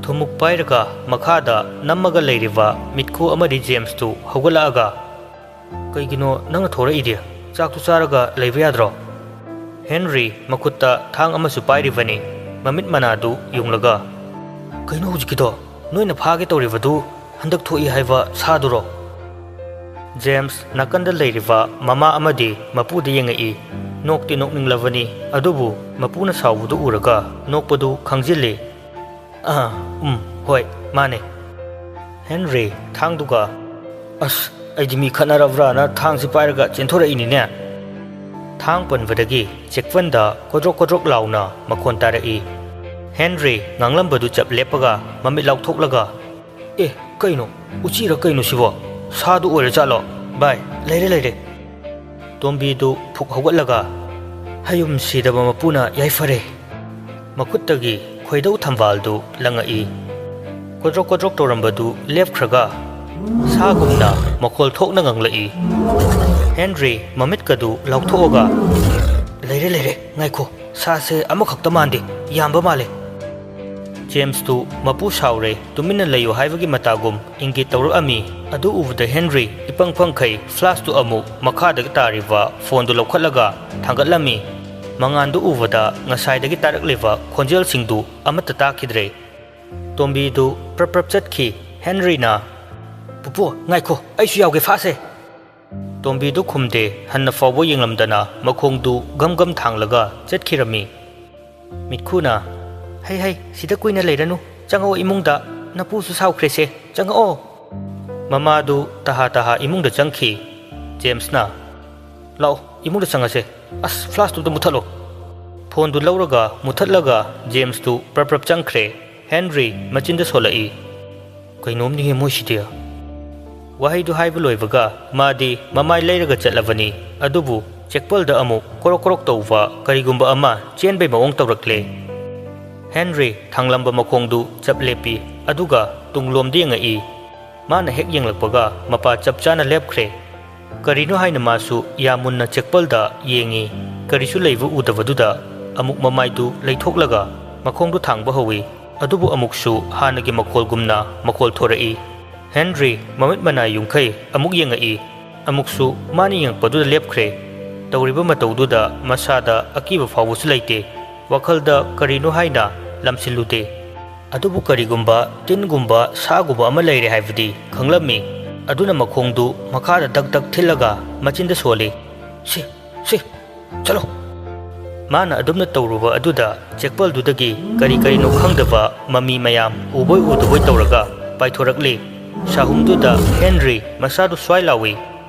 ꯊꯨꯝꯃꯨꯛ ꯄꯥꯏꯔꯒ ꯃꯈꯥꯗ ꯅꯝꯃꯒ ꯂꯩꯔꯤꯕ ꯃꯤꯠꯈꯨ ꯑꯃꯗꯤ ꯖꯦꯝꯁꯇꯨ ꯍꯧꯒꯠꯂꯛꯑꯒ, "ꯀꯩꯒꯤꯅꯣ ꯅꯪꯅ ꯊꯣꯔꯛꯏꯗꯤ? ꯆꯥꯛꯇꯨ ꯆꯥꯔꯒ ꯂꯩꯕ ꯌꯥꯗ꯭ꯔꯣ?" ꯍꯦꯟꯔꯤ ꯃꯈꯨꯠꯇ ꯊꯥꯡ ꯑꯃꯁꯨ ꯄꯥꯏꯔꯤꯕꯅꯤ, ꯃꯃꯤꯠ ꯃꯅꯥꯗꯨ ꯌꯨꯡꯂꯒ, "ꯀꯩꯅꯣ ꯍꯧꯖꯤꯛꯀꯤꯗꯣ? ꯅꯣꯏꯅ ꯐꯥꯒꯦ ꯇꯧꯔꯤꯕꯗꯨ ꯍꯟꯗꯛ ꯊꯣꯛꯏ ꯍꯥꯏꯕ ꯁꯥꯗꯨꯔꯣ?" ꯖꯦꯝꯁ ꯅꯥꯀꯟꯗ ꯂꯩꯔꯤꯕ ꯃꯃꯥ ꯑꯃꯗꯤ ꯃꯄꯨꯗ ꯌꯦꯡꯉꯛꯏ꯫ ꯅꯣꯛꯇꯤ ꯅꯣꯛꯅꯤꯡꯂꯕꯅꯤ, ꯑꯗꯨꯕꯨ ꯃꯄꯨꯅ ꯁꯥꯎꯕꯗꯨ ꯎꯔꯒ ꯅꯣꯛꯄꯗꯨ ꯈꯪꯖꯤꯜꯂꯤ꯫ "ꯑꯥ, ꯎꯝ, ꯍꯣꯏ, ꯃꯥꯅꯦ꯫" ꯍꯦꯟꯔꯤ ꯊꯥꯡꯗꯨꯒ, "ꯑꯁ, ꯑꯩꯗꯤ ꯃꯤ ꯈꯠꯅꯔꯕ꯭ꯔꯥꯅ ꯊꯥꯡꯁꯤ ꯄꯥꯏꯔꯒ ꯆꯦꯟꯊꯣꯔꯛꯏꯅꯤꯅꯦ꯫" ꯊꯥꯡ ꯄꯟꯕꯗꯒꯤ ꯆꯦꯛꯄꯟꯗ ꯀꯣꯗ꯭ꯔꯣꯛ ꯀꯣꯗ꯭ꯔꯣꯛ ꯂꯥꯎꯅ ꯃꯈꯣꯟ ꯇꯥꯔꯛꯏ꯫ ꯍꯦꯟꯔꯤ ꯉꯥꯡꯂꯝꯕꯗꯨ ꯆꯞ ꯂꯦꯞꯄꯒ ꯃꯃꯤꯠ ꯂꯥꯎꯊꯣꯛꯂꯒ, "ꯑꯦ, ꯀꯩꯅꯣ? ꯎꯆꯤꯔ ꯀꯩꯅꯣ ꯁꯤꯕꯣ? ꯁꯥꯗꯨ ꯑꯣꯏꯔꯖꯥꯠꯂꯣ? ꯚꯥꯏ, ꯂꯩꯔꯦ, ꯂꯩꯔꯦ꯫" ꯇꯣꯝꯕꯤꯗꯨ ꯐꯨꯛ ꯍꯧꯒꯠꯂꯒ, "ꯍꯌꯨꯝ ꯁꯤꯗꯕ ꯃꯄꯨꯅ ꯌꯥꯏꯐꯔꯦ꯫" ꯃꯈꯨꯠꯇꯒꯤ ꯈꯣꯏꯗꯧ ꯊꯝꯕꯥꯜꯗꯨ ꯂꯪꯉꯛꯏ꯫ ꯀꯣꯗ꯭ꯔꯣꯛ ꯀꯣꯗ꯭ꯔꯣꯛ ꯇꯧꯔꯝꯕꯗꯨ ꯂꯦꯞꯈ꯭ꯔꯒ ꯁꯥꯒꯨꯝꯅ ꯃꯈꯣꯜ ꯊꯣꯛꯅ ꯉꯪꯂꯛꯏ꯫ ꯍꯦꯟꯔꯤ ꯃꯃꯤꯠꯀꯗꯨ ꯂꯥꯎꯊꯣꯛꯑꯒ, "ꯂꯩꯔꯦ, ꯂꯩꯔꯦ, ꯉꯥꯏꯈꯣ, ꯁꯥꯁꯦ ꯑꯃꯈꯛꯇ ꯃꯥꯟꯗꯦ, ꯌꯥꯝꯕ ꯃꯥꯜꯂꯦ꯫" ꯖꯦꯝꯁꯇꯨ ꯃꯄꯨ ꯁꯥꯎꯔꯦ, ꯇꯨꯃꯤꯟꯅ ꯂꯩꯌꯨ ꯍꯥꯏꯕꯒꯤ ꯃꯇꯥꯒꯨꯝ ꯏꯪꯒꯤꯠ ꯇꯧꯔꯛꯑꯝꯃꯤ꯫ ꯑꯗꯨ ꯎꯕꯗ ꯍꯦꯟꯔꯤ ꯏꯄꯪ ꯄꯪꯈꯩ ꯐ꯭ꯂꯥꯁꯇꯨ ꯑꯃꯨꯛ ꯃꯈꯥꯗ ꯇꯥꯔꯤꯕ ꯐꯣꯟꯗꯨ ꯂꯧꯈꯠꯂꯒ ꯊꯥꯡꯒꯠꯂꯝꯃꯤ꯫ ꯃꯉꯥꯟꯗꯨ ꯎꯕꯗ ꯉꯁꯥꯏꯗꯒꯤ ꯇꯥꯔꯛꯂꯤꯕ ꯈꯣꯟꯖꯦꯜꯁꯤꯡꯗꯨ ꯑꯃꯠꯇ ꯇꯥꯈꯤꯗ꯭ꯔꯦ꯫ ꯇꯣꯝꯕꯤꯗꯨ ꯄ꯭ꯔꯞ ꯄ꯭ꯔꯞ ꯆꯠꯈꯤ꯫ ꯍꯦꯟꯔꯤꯅ, "ꯄꯨꯄꯨ, ꯉꯥꯏꯈꯣ, ꯑꯩꯁꯨ ꯌꯥꯎꯒꯦ, ꯐꯥꯁꯦ!" ꯇꯣꯝꯕꯤꯗꯨ ꯈꯨꯝꯗꯦ, ꯍꯟꯅ ꯐꯥꯎꯕ ꯌꯦꯡꯂꯝꯗꯅ ꯃꯈꯣꯡꯗꯨ ꯒꯝ ꯒꯝ ꯊꯥꯡꯂꯒ ꯆꯠꯈꯤꯔꯝꯃꯤ꯫ ꯃꯤꯠꯈꯨꯅ, "ꯍꯩ, ꯍꯩ, ꯁꯤꯗ ꯀꯨꯏꯅ ꯂꯩꯔꯅꯨ, ꯆꯪꯉꯛꯑꯣ ꯏꯃꯨꯡꯗ, ꯅꯄꯨꯁꯨ ꯁꯥꯎꯈ꯭ꯔꯦꯁꯦ, ꯆꯪꯉꯛꯑꯣ!" ꯃꯃꯥꯗꯨ ꯇꯍꯥ ꯇꯍꯥ ꯏꯃꯨꯡꯗ ꯆꯪꯈꯤ꯫ ꯖꯦꯝꯁꯅ, "ꯂꯥꯛꯑꯣ, ꯏꯃꯨꯡꯗ ꯆꯪꯉꯁꯦ꯫ ꯑꯁ, ꯐ꯭ꯂꯥꯁꯇꯨ ꯑꯝꯇ ꯃꯨꯠꯊꯠꯂꯣ꯫" ꯐꯣꯟꯗꯨ ꯂꯧꯔꯒ ꯃꯨꯠꯊꯠꯂꯒ ꯖꯦꯝꯁꯇꯨ ꯄ꯭ꯔꯞ ꯄ꯭ꯔꯞ ꯆꯪꯈ꯭ꯔꯦ꯫ ꯍꯦꯟꯔꯤ ꯃꯆꯤꯟꯗ ꯁꯣꯜꯂꯛꯏ, "ꯀꯩꯅꯣꯝꯅꯤꯍꯦ ꯃꯣꯏꯁꯤꯗꯤ!" ꯋꯥꯍꯩꯗꯨ ꯍꯥꯏꯕ ꯂꯣꯏꯕꯒ ꯃꯥꯗꯤ ꯃꯃꯥꯏ ꯂꯩꯔꯒ ꯆꯠꯂꯕꯅꯤ꯫ ꯑꯗꯨꯕꯨ ꯆꯦꯛꯄꯜꯗ ꯑꯃꯨꯛ ꯀ꯭ꯔꯣꯛ ꯀ꯭ꯔꯣꯛ ꯇꯧꯕ ꯀꯔꯤꯒꯨꯝꯕ ꯑꯃ ꯆꯦꯟꯕꯩ ꯃꯑꯣꯡ ꯇꯧꯔꯛꯂꯦ꯫ ꯍꯦꯟꯔꯤ ꯊꯥꯡꯂꯝꯕ ꯃꯈꯣꯡꯗꯨ ꯆꯞ ꯂꯦꯞꯄꯤ, ꯑꯗꯨꯒ ꯇꯨꯡꯂꯣꯝꯗ ꯌꯦꯡꯉꯛꯏ꯫ ꯃꯥꯅ ꯍꯦꯛ ꯌꯦꯡꯂꯛꯄꯒ ꯃꯄꯥ ꯆꯞ ꯆꯥꯅ ꯂꯦꯞꯈ꯭ꯔꯦ꯫ ꯀꯔꯤꯅꯣ ꯍꯥꯏꯅ ꯃꯥꯁꯨ ꯌꯥꯝ ꯃꯨꯟꯅ ꯆꯦꯛꯄꯜꯗ ꯌꯦꯡꯉꯤ꯫ ꯀꯔꯤꯁꯨ ꯂꯩꯕ ꯎꯗꯕꯗꯨꯗ ꯑꯃꯨꯛ ꯃꯃꯥꯏꯗꯨ ꯂꯩꯊꯣꯛꯂꯒ ꯃꯈꯣꯡꯗꯨ ꯊꯥꯡꯕ ꯍꯧꯏ꯫ ꯑꯗꯨꯕꯨ ꯑꯃꯨꯛꯁꯨ ꯍꯥꯟꯅꯒꯤ ꯃꯈꯣꯜꯒꯨꯝꯅ ꯃꯈꯣꯜ ꯊꯣꯔꯛꯏ꯫ ꯍꯦꯟꯔꯤ ꯃꯃꯤꯠ ꯃꯅꯥ ꯌꯨꯡꯈꯩ ꯑꯃꯨꯛ ꯌꯦꯡꯉꯛꯏ꯫ ꯑꯃꯨꯛꯁꯨ ꯃꯥꯅ ꯌꯦꯡꯉꯛꯄꯗꯨꯗ ꯂꯦꯞꯈ꯭ꯔꯦ꯫ ꯇꯧꯔꯤꯕ ꯃꯇꯧꯗꯨꯗ ꯃꯁꯥꯗ ꯑꯀꯤꯕ ꯐꯥꯎꯕꯁꯨ ꯂꯩꯇꯦ꯫ ꯋꯥꯈꯜꯗ ꯀꯔꯤꯅꯣ ꯍꯥꯏꯅ ꯂꯝꯁꯤꯜꯂꯨꯗꯦ꯫ ꯑꯗꯨꯕꯨ ꯀꯔꯤꯒꯨꯝꯕ ꯇꯤꯟꯒꯨꯝꯕ ꯁꯥꯒꯨꯝꯕ ꯑꯃ ꯂꯩꯔꯦ ꯍꯥꯏꯕꯗꯤ ꯈꯪꯂꯝꯃꯤ꯫ ꯑꯗꯨꯅ ꯃꯈꯣꯡꯗꯨ ꯃꯈꯥꯗ ꯗꯛ ꯗꯛ ꯊꯤꯜꯂꯒ ꯃꯆꯤꯟꯗ ꯁꯣꯜꯂꯤ꯫ "ꯁꯤ, ꯁꯤ, ꯆꯠꯂꯣ!" ꯃꯥꯅ ꯑꯗꯨꯝꯅ ꯇꯧꯔꯨꯕ ꯑꯗꯨꯗ ꯆꯦꯛꯄꯜꯗꯨꯗꯒꯤ ꯀꯔꯤ ꯀꯔꯤꯅꯣ ꯈꯪꯗꯕ ꯃꯃꯤ ꯃꯌꯥꯝ ꯎꯕꯣꯏ ꯎꯗꯕꯣꯏ ꯇꯧꯔꯒ ꯄꯥꯏꯊꯣꯔꯛꯂꯤ꯫ ꯁꯥꯍꯨꯝꯗꯨꯗ ꯍꯦꯟꯔꯤ ꯃꯁꯥꯗꯨ ꯁ꯭ꯋꯥꯏ ꯂꯥꯎꯏ꯫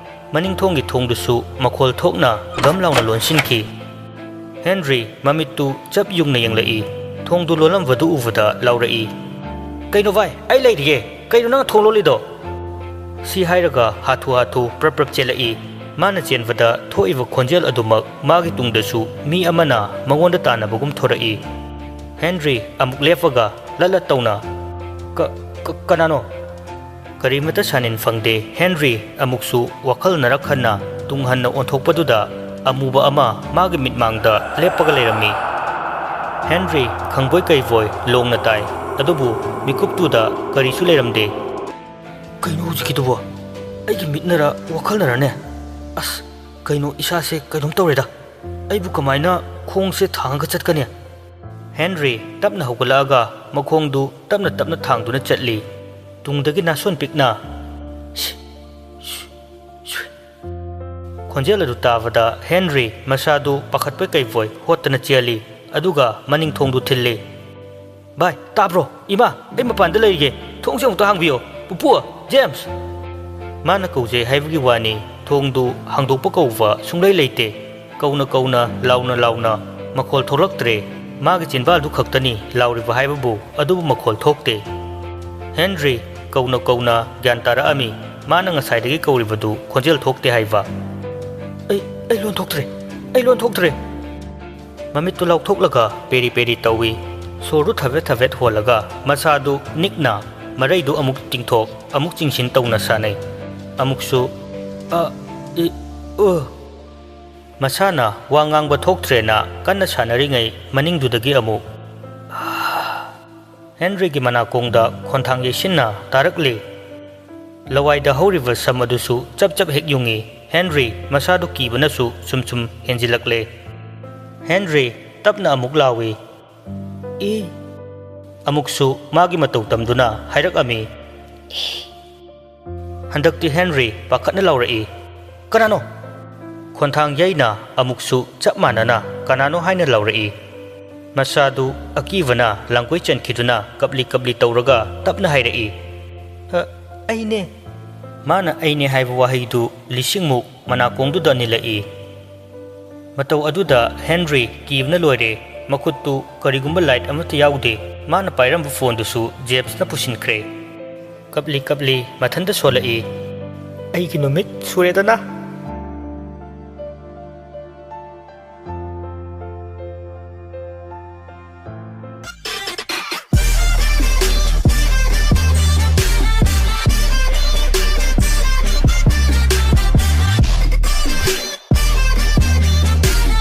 ꯃꯅꯤꯡꯊꯣꯡꯒꯤ ꯊꯣꯡꯗꯨꯁꯨ ꯃꯈꯣꯜ ꯊꯣꯛꯅ ꯒꯝ ꯂꯥꯎꯅ ꯂꯣꯟꯁꯤꯟꯈꯤ꯫ ꯍꯦꯟꯔꯤ ꯃꯃꯤꯠꯇꯨ ꯆꯞ ꯌꯨꯡꯅ ꯌꯦꯡꯂꯛꯏ꯫ ꯊꯣꯡꯗꯨ ꯂꯣꯜꯂꯝꯕꯗꯨ ꯎꯕꯗ ꯂꯥꯎꯔꯛꯏ, "ꯀꯩꯅꯣ ꯚꯥꯏ? ꯑꯩ ꯂꯩꯔꯤꯌꯦ꯫ ꯀꯩꯅꯣ ꯅꯪꯅ ꯊꯣꯡ ꯂꯣꯜꯂꯤꯗꯣ?" ꯁꯤ ꯍꯥꯏꯔꯒ ꯍꯥꯊꯨ ꯍꯥꯊꯨ ꯄ꯭ꯔꯞ ꯄ꯭ꯔꯞ ꯆꯦꯜꯂꯛꯏ꯫ ꯃꯥꯅ ꯆꯦꯟꯕꯗ ꯊꯣꯛꯏꯕ ꯈꯣꯟꯖꯦꯜ ꯑꯗꯨꯃꯛ ꯃꯥꯒꯤ ꯇꯨꯡꯗꯁꯨ ꯃꯤ ꯑꯃꯅ ꯃꯉꯣꯟꯗ ꯇꯥꯟꯅꯕꯒꯨꯝ ꯊꯣꯔꯛꯏ꯫ ꯍꯦꯟꯔꯤ ꯑꯃꯨꯛ ꯂꯦꯞꯄꯒ ꯂꯠ ꯂꯠ ꯇꯧꯅ, "ꯀ-, ꯀ-, ꯀꯅꯥꯅꯣ?" ꯀꯔꯤꯃꯇ ꯁꯥꯅꯤꯟ ꯐꯪꯗꯦ꯫ ꯍꯦꯟꯔꯤ ꯑꯃꯨꯛꯁꯨ ꯋꯥꯈꯜ ꯅꯔꯛ ꯍꯟꯅ ꯇꯨꯡ ꯍꯟꯅ ꯑꯣꯟꯊꯣꯛꯄꯗꯨꯗ ꯑꯃꯨꯕ ꯑꯃ ꯃꯥꯒꯤ ꯃꯤꯠꯃꯥꯡꯗ ꯂꯦꯞꯄꯒ ꯂꯩꯔꯝꯃꯤ꯫ ꯍꯦꯟꯔꯤ ꯈꯪꯕꯣꯏ ꯀꯩꯕꯣꯏ ꯂꯣꯡꯅ ꯇꯥꯏ, ꯑꯗꯨꯕꯨ ꯃꯤꯀꯨꯞꯇꯨꯗ ꯀꯔꯤꯁꯨ ꯂꯩꯔꯝꯗꯦ꯫ "ꯀꯩꯅꯣ ꯍꯧꯖꯤꯛꯀꯤꯗꯨꯕꯣ? ꯑꯩꯒꯤ ꯃꯤꯠꯅꯔ ꯋꯥꯈꯜꯅꯔꯅꯦ? ꯑꯁ, ꯀꯩꯅꯣ ꯏꯁꯥꯁꯦ ꯀꯩꯅꯣꯝ ꯇꯧꯔꯦꯗ꯫ ꯑꯩꯕꯨ ꯀꯃꯥꯏꯅ ꯈꯣꯡꯁꯦ ꯊꯥꯡꯉꯒ ꯆꯠꯀꯅꯤ?" ꯍꯦꯟꯔꯤ ꯇꯞꯅ ꯍꯧꯒꯠꯂꯛꯑꯒ ꯃꯈꯣꯡꯗꯨ ꯇꯞꯅ ꯇꯞꯅ ꯊꯥꯡꯗꯨꯅ ꯆꯠꯂꯤ꯫ ꯇꯨꯡꯗꯒꯤ ꯅꯥꯁꯣꯟ ꯄꯤꯛꯅ, "ꯁꯤ, ꯁꯤ, ꯁꯤ"꯫ ꯈꯣꯟꯖꯦꯜ ꯑꯗꯨ ꯇꯥꯕꯗ ꯍꯦꯟꯔꯤ ꯃꯁꯥꯗꯨ ꯄꯥꯈꯠꯄꯣꯏ ꯀꯩꯕꯣꯏ ꯍꯣꯠꯇꯅ ꯆꯦꯜꯂꯤ, ꯑꯗꯨꯒ ꯃꯅꯤꯡ ꯊꯣꯡꯗꯨ ꯊꯤꯜꯂꯤ꯫ "ꯚꯥꯏ, ꯇꯥꯕ꯭ꯔꯣ? ꯏꯃꯥ, ꯑꯩ ꯃꯄꯥꯟꯗ ꯂꯩꯔꯤꯒꯦ꯫ ꯊꯣꯡꯁꯦ ꯑꯃꯨꯛꯇ ꯍꯥꯡꯕꯤꯌꯣ꯫ ꯄꯨꯄꯨ, ꯖꯦꯝꯁ!" ꯃꯥꯅ ꯀꯧꯖꯩ ꯍꯥꯏꯕꯒꯤ ꯋꯥꯅꯤ, ꯊꯣꯡꯗꯨ ꯍꯥꯡꯗꯣꯛꯄ ꯀꯧꯕ ꯁꯨꯡꯂꯩ ꯂꯩꯇꯦ꯫ ꯀꯧꯅ ꯀꯧꯅ, ꯂꯥꯎꯅ ꯂꯥꯎꯅ, ꯃꯈꯣꯜ ꯊꯣꯛꯂꯛꯇ꯭ꯔꯦ꯫ ꯃꯥꯒꯤ ꯆꯤꯟꯕꯥꯜꯗꯨ ꯈꯛꯇꯅꯤ ꯂꯥꯎꯔꯤꯕ ꯍꯥꯏꯕꯕꯨ, ꯑꯗꯨꯕꯨ ꯃꯈꯣꯜ ꯊꯣꯛꯇꯦ꯫ ꯍꯦꯟꯔꯤ ꯀꯧꯅ ꯀꯧꯅ ꯒ꯭ꯌꯥꯟ ꯇꯥꯔꯛꯑꯝꯃꯤ꯫ ꯃꯥꯅ ꯉꯁꯥꯏꯗꯒꯤ ꯀꯧꯔꯤꯕꯗꯨ ꯈꯣꯟꯖꯦꯜ ꯊꯣꯛꯇꯦ ꯍꯥꯏꯕ꯫ "ꯑꯩ, ꯑꯩ ꯂꯣꯟ ꯊꯣꯛꯇ꯭ꯔꯦ꯫ ꯑꯩ ꯂꯣꯟ ꯊꯣꯛꯇ꯭ꯔꯦ!" ꯃꯃꯤꯠꯇꯨ ꯂꯥꯎꯊꯣꯛꯂꯒ ꯄꯦꯔꯤ ꯄꯦꯔꯤ ꯇꯧꯏ꯫ ꯁꯣꯔꯗꯨ ꯊꯕꯦꯠ ꯊꯕꯦꯠ ꯍꯣꯜꯂꯒ ꯃꯁꯥꯗꯨ ꯅꯤꯛꯅ ꯃꯔꯩꯗꯨ ꯑꯃꯨꯛ ꯇꯤꯡꯊꯣꯛ, ꯑꯃꯨꯛ ꯆꯤꯡꯁꯤꯟ ꯇꯧꯅ ꯁꯥꯟꯅꯩ꯫ ꯑꯃꯨꯛꯁꯨ, "ꯑ, ꯏ, ꯎ"꯫ ꯃꯁꯥꯅ ꯋꯥ ꯉꯥꯡꯕ ꯊꯣꯛꯇ꯭ꯔꯦꯅ ꯀꯟꯅ ꯁꯥꯟꯅꯔꯤꯉꯩ ꯃꯅꯤꯡꯗꯨꯗꯒꯤ ꯑꯃꯨꯛ, ꯍꯦꯟꯔꯤꯒꯤ ꯃꯅꯥꯀꯣꯡꯗ ꯈꯣꯟꯊꯥꯡ ꯌꯩꯁꯤꯟꯅ ꯇꯥꯔꯛꯂꯤ꯫ ꯂꯋꯥꯏꯗ ꯍꯧꯔꯤꯕ ꯁꯝ ꯑꯗꯨꯁꯨ ꯆꯞ ꯆꯞ ꯍꯦꯛ ꯌꯨꯡꯏ꯫ ꯍꯦꯟꯔꯤ ꯃꯁꯥꯗꯨ ꯀꯤꯕꯅꯁꯨ ꯁꯨꯝ ꯁꯨꯝ ꯍꯦꯟꯖꯤꯜꯂꯛꯂꯦ꯫ ꯍꯦꯟꯔꯤ ꯇꯞꯅ ꯑꯃꯨꯛ ꯂꯥꯎꯏ, "ꯏ!" ꯑꯃꯨꯛꯁꯨ ꯃꯥꯒꯤ ꯃꯇꯧ ꯇꯝꯗꯨꯅ ꯍꯥꯏꯔꯛꯑꯝꯃꯤ, "ꯏ!" ꯍꯟꯗꯛꯇꯤ ꯍꯦꯟꯔꯤ ꯄꯥꯈꯠꯅ ꯂꯥꯎꯔꯛꯏ꯫ "ꯀꯅꯥꯅꯣ?" ꯈꯣꯟꯊꯥꯡ ꯌꯩꯅ ꯑꯃꯨꯛꯁꯨ ꯆꯞ ꯃꯥꯟꯅꯅ "ꯀꯅꯥꯅꯣ?" ꯍꯥꯏꯅ ꯂꯥꯎꯔꯛꯏ꯫ ꯃꯁꯥꯗꯨ ꯑꯀꯤꯕꯅ ꯂꯥꯡꯒꯣꯏ ꯆꯟꯈꯤꯗꯨꯅ ꯀꯞꯂꯤ ꯀꯞꯂꯤ ꯇꯧꯔꯒ ꯇꯞꯅ ꯍꯥꯏꯔꯛꯏ, "ꯑ, ꯑꯩꯅꯦ꯫" ꯃꯥꯅ "ꯑꯩꯅꯦ" ꯍꯥꯏꯕ ꯋꯥꯍꯩꯗꯨ ꯂꯤꯁꯤꯡꯃꯨꯛ ꯃꯅꯥꯀꯣꯡꯗꯨꯗ ꯅꯤꯜꯂꯛꯏ꯫ ꯃꯇꯧ ꯑꯗꯨꯗ ꯍꯦꯟꯔꯤ ꯀꯤꯕꯅ ꯂꯣꯏꯔꯦ꯫ ꯃꯈꯨꯠꯇꯨ ꯀꯔꯤꯒꯨꯝꯕ ꯂꯥꯏꯠ ꯑꯃꯠꯇ ꯌꯥꯎꯗꯦ꯫ ꯃꯥꯅ ꯄꯥꯏꯔꯝꯕ ꯐꯣꯟꯗꯨꯁꯨ ꯖꯦꯝꯁꯅ ꯄꯨꯁꯤꯟꯈ꯭ꯔꯦ꯫ ꯀꯞꯂꯤ ꯀꯞꯂꯤ ꯃꯊꯟꯇ ꯁꯣꯜꯂꯛꯏ, "ꯑꯩꯒꯤ ꯅꯨꯃꯤꯠ ꯁꯨꯔꯦꯗꯅ,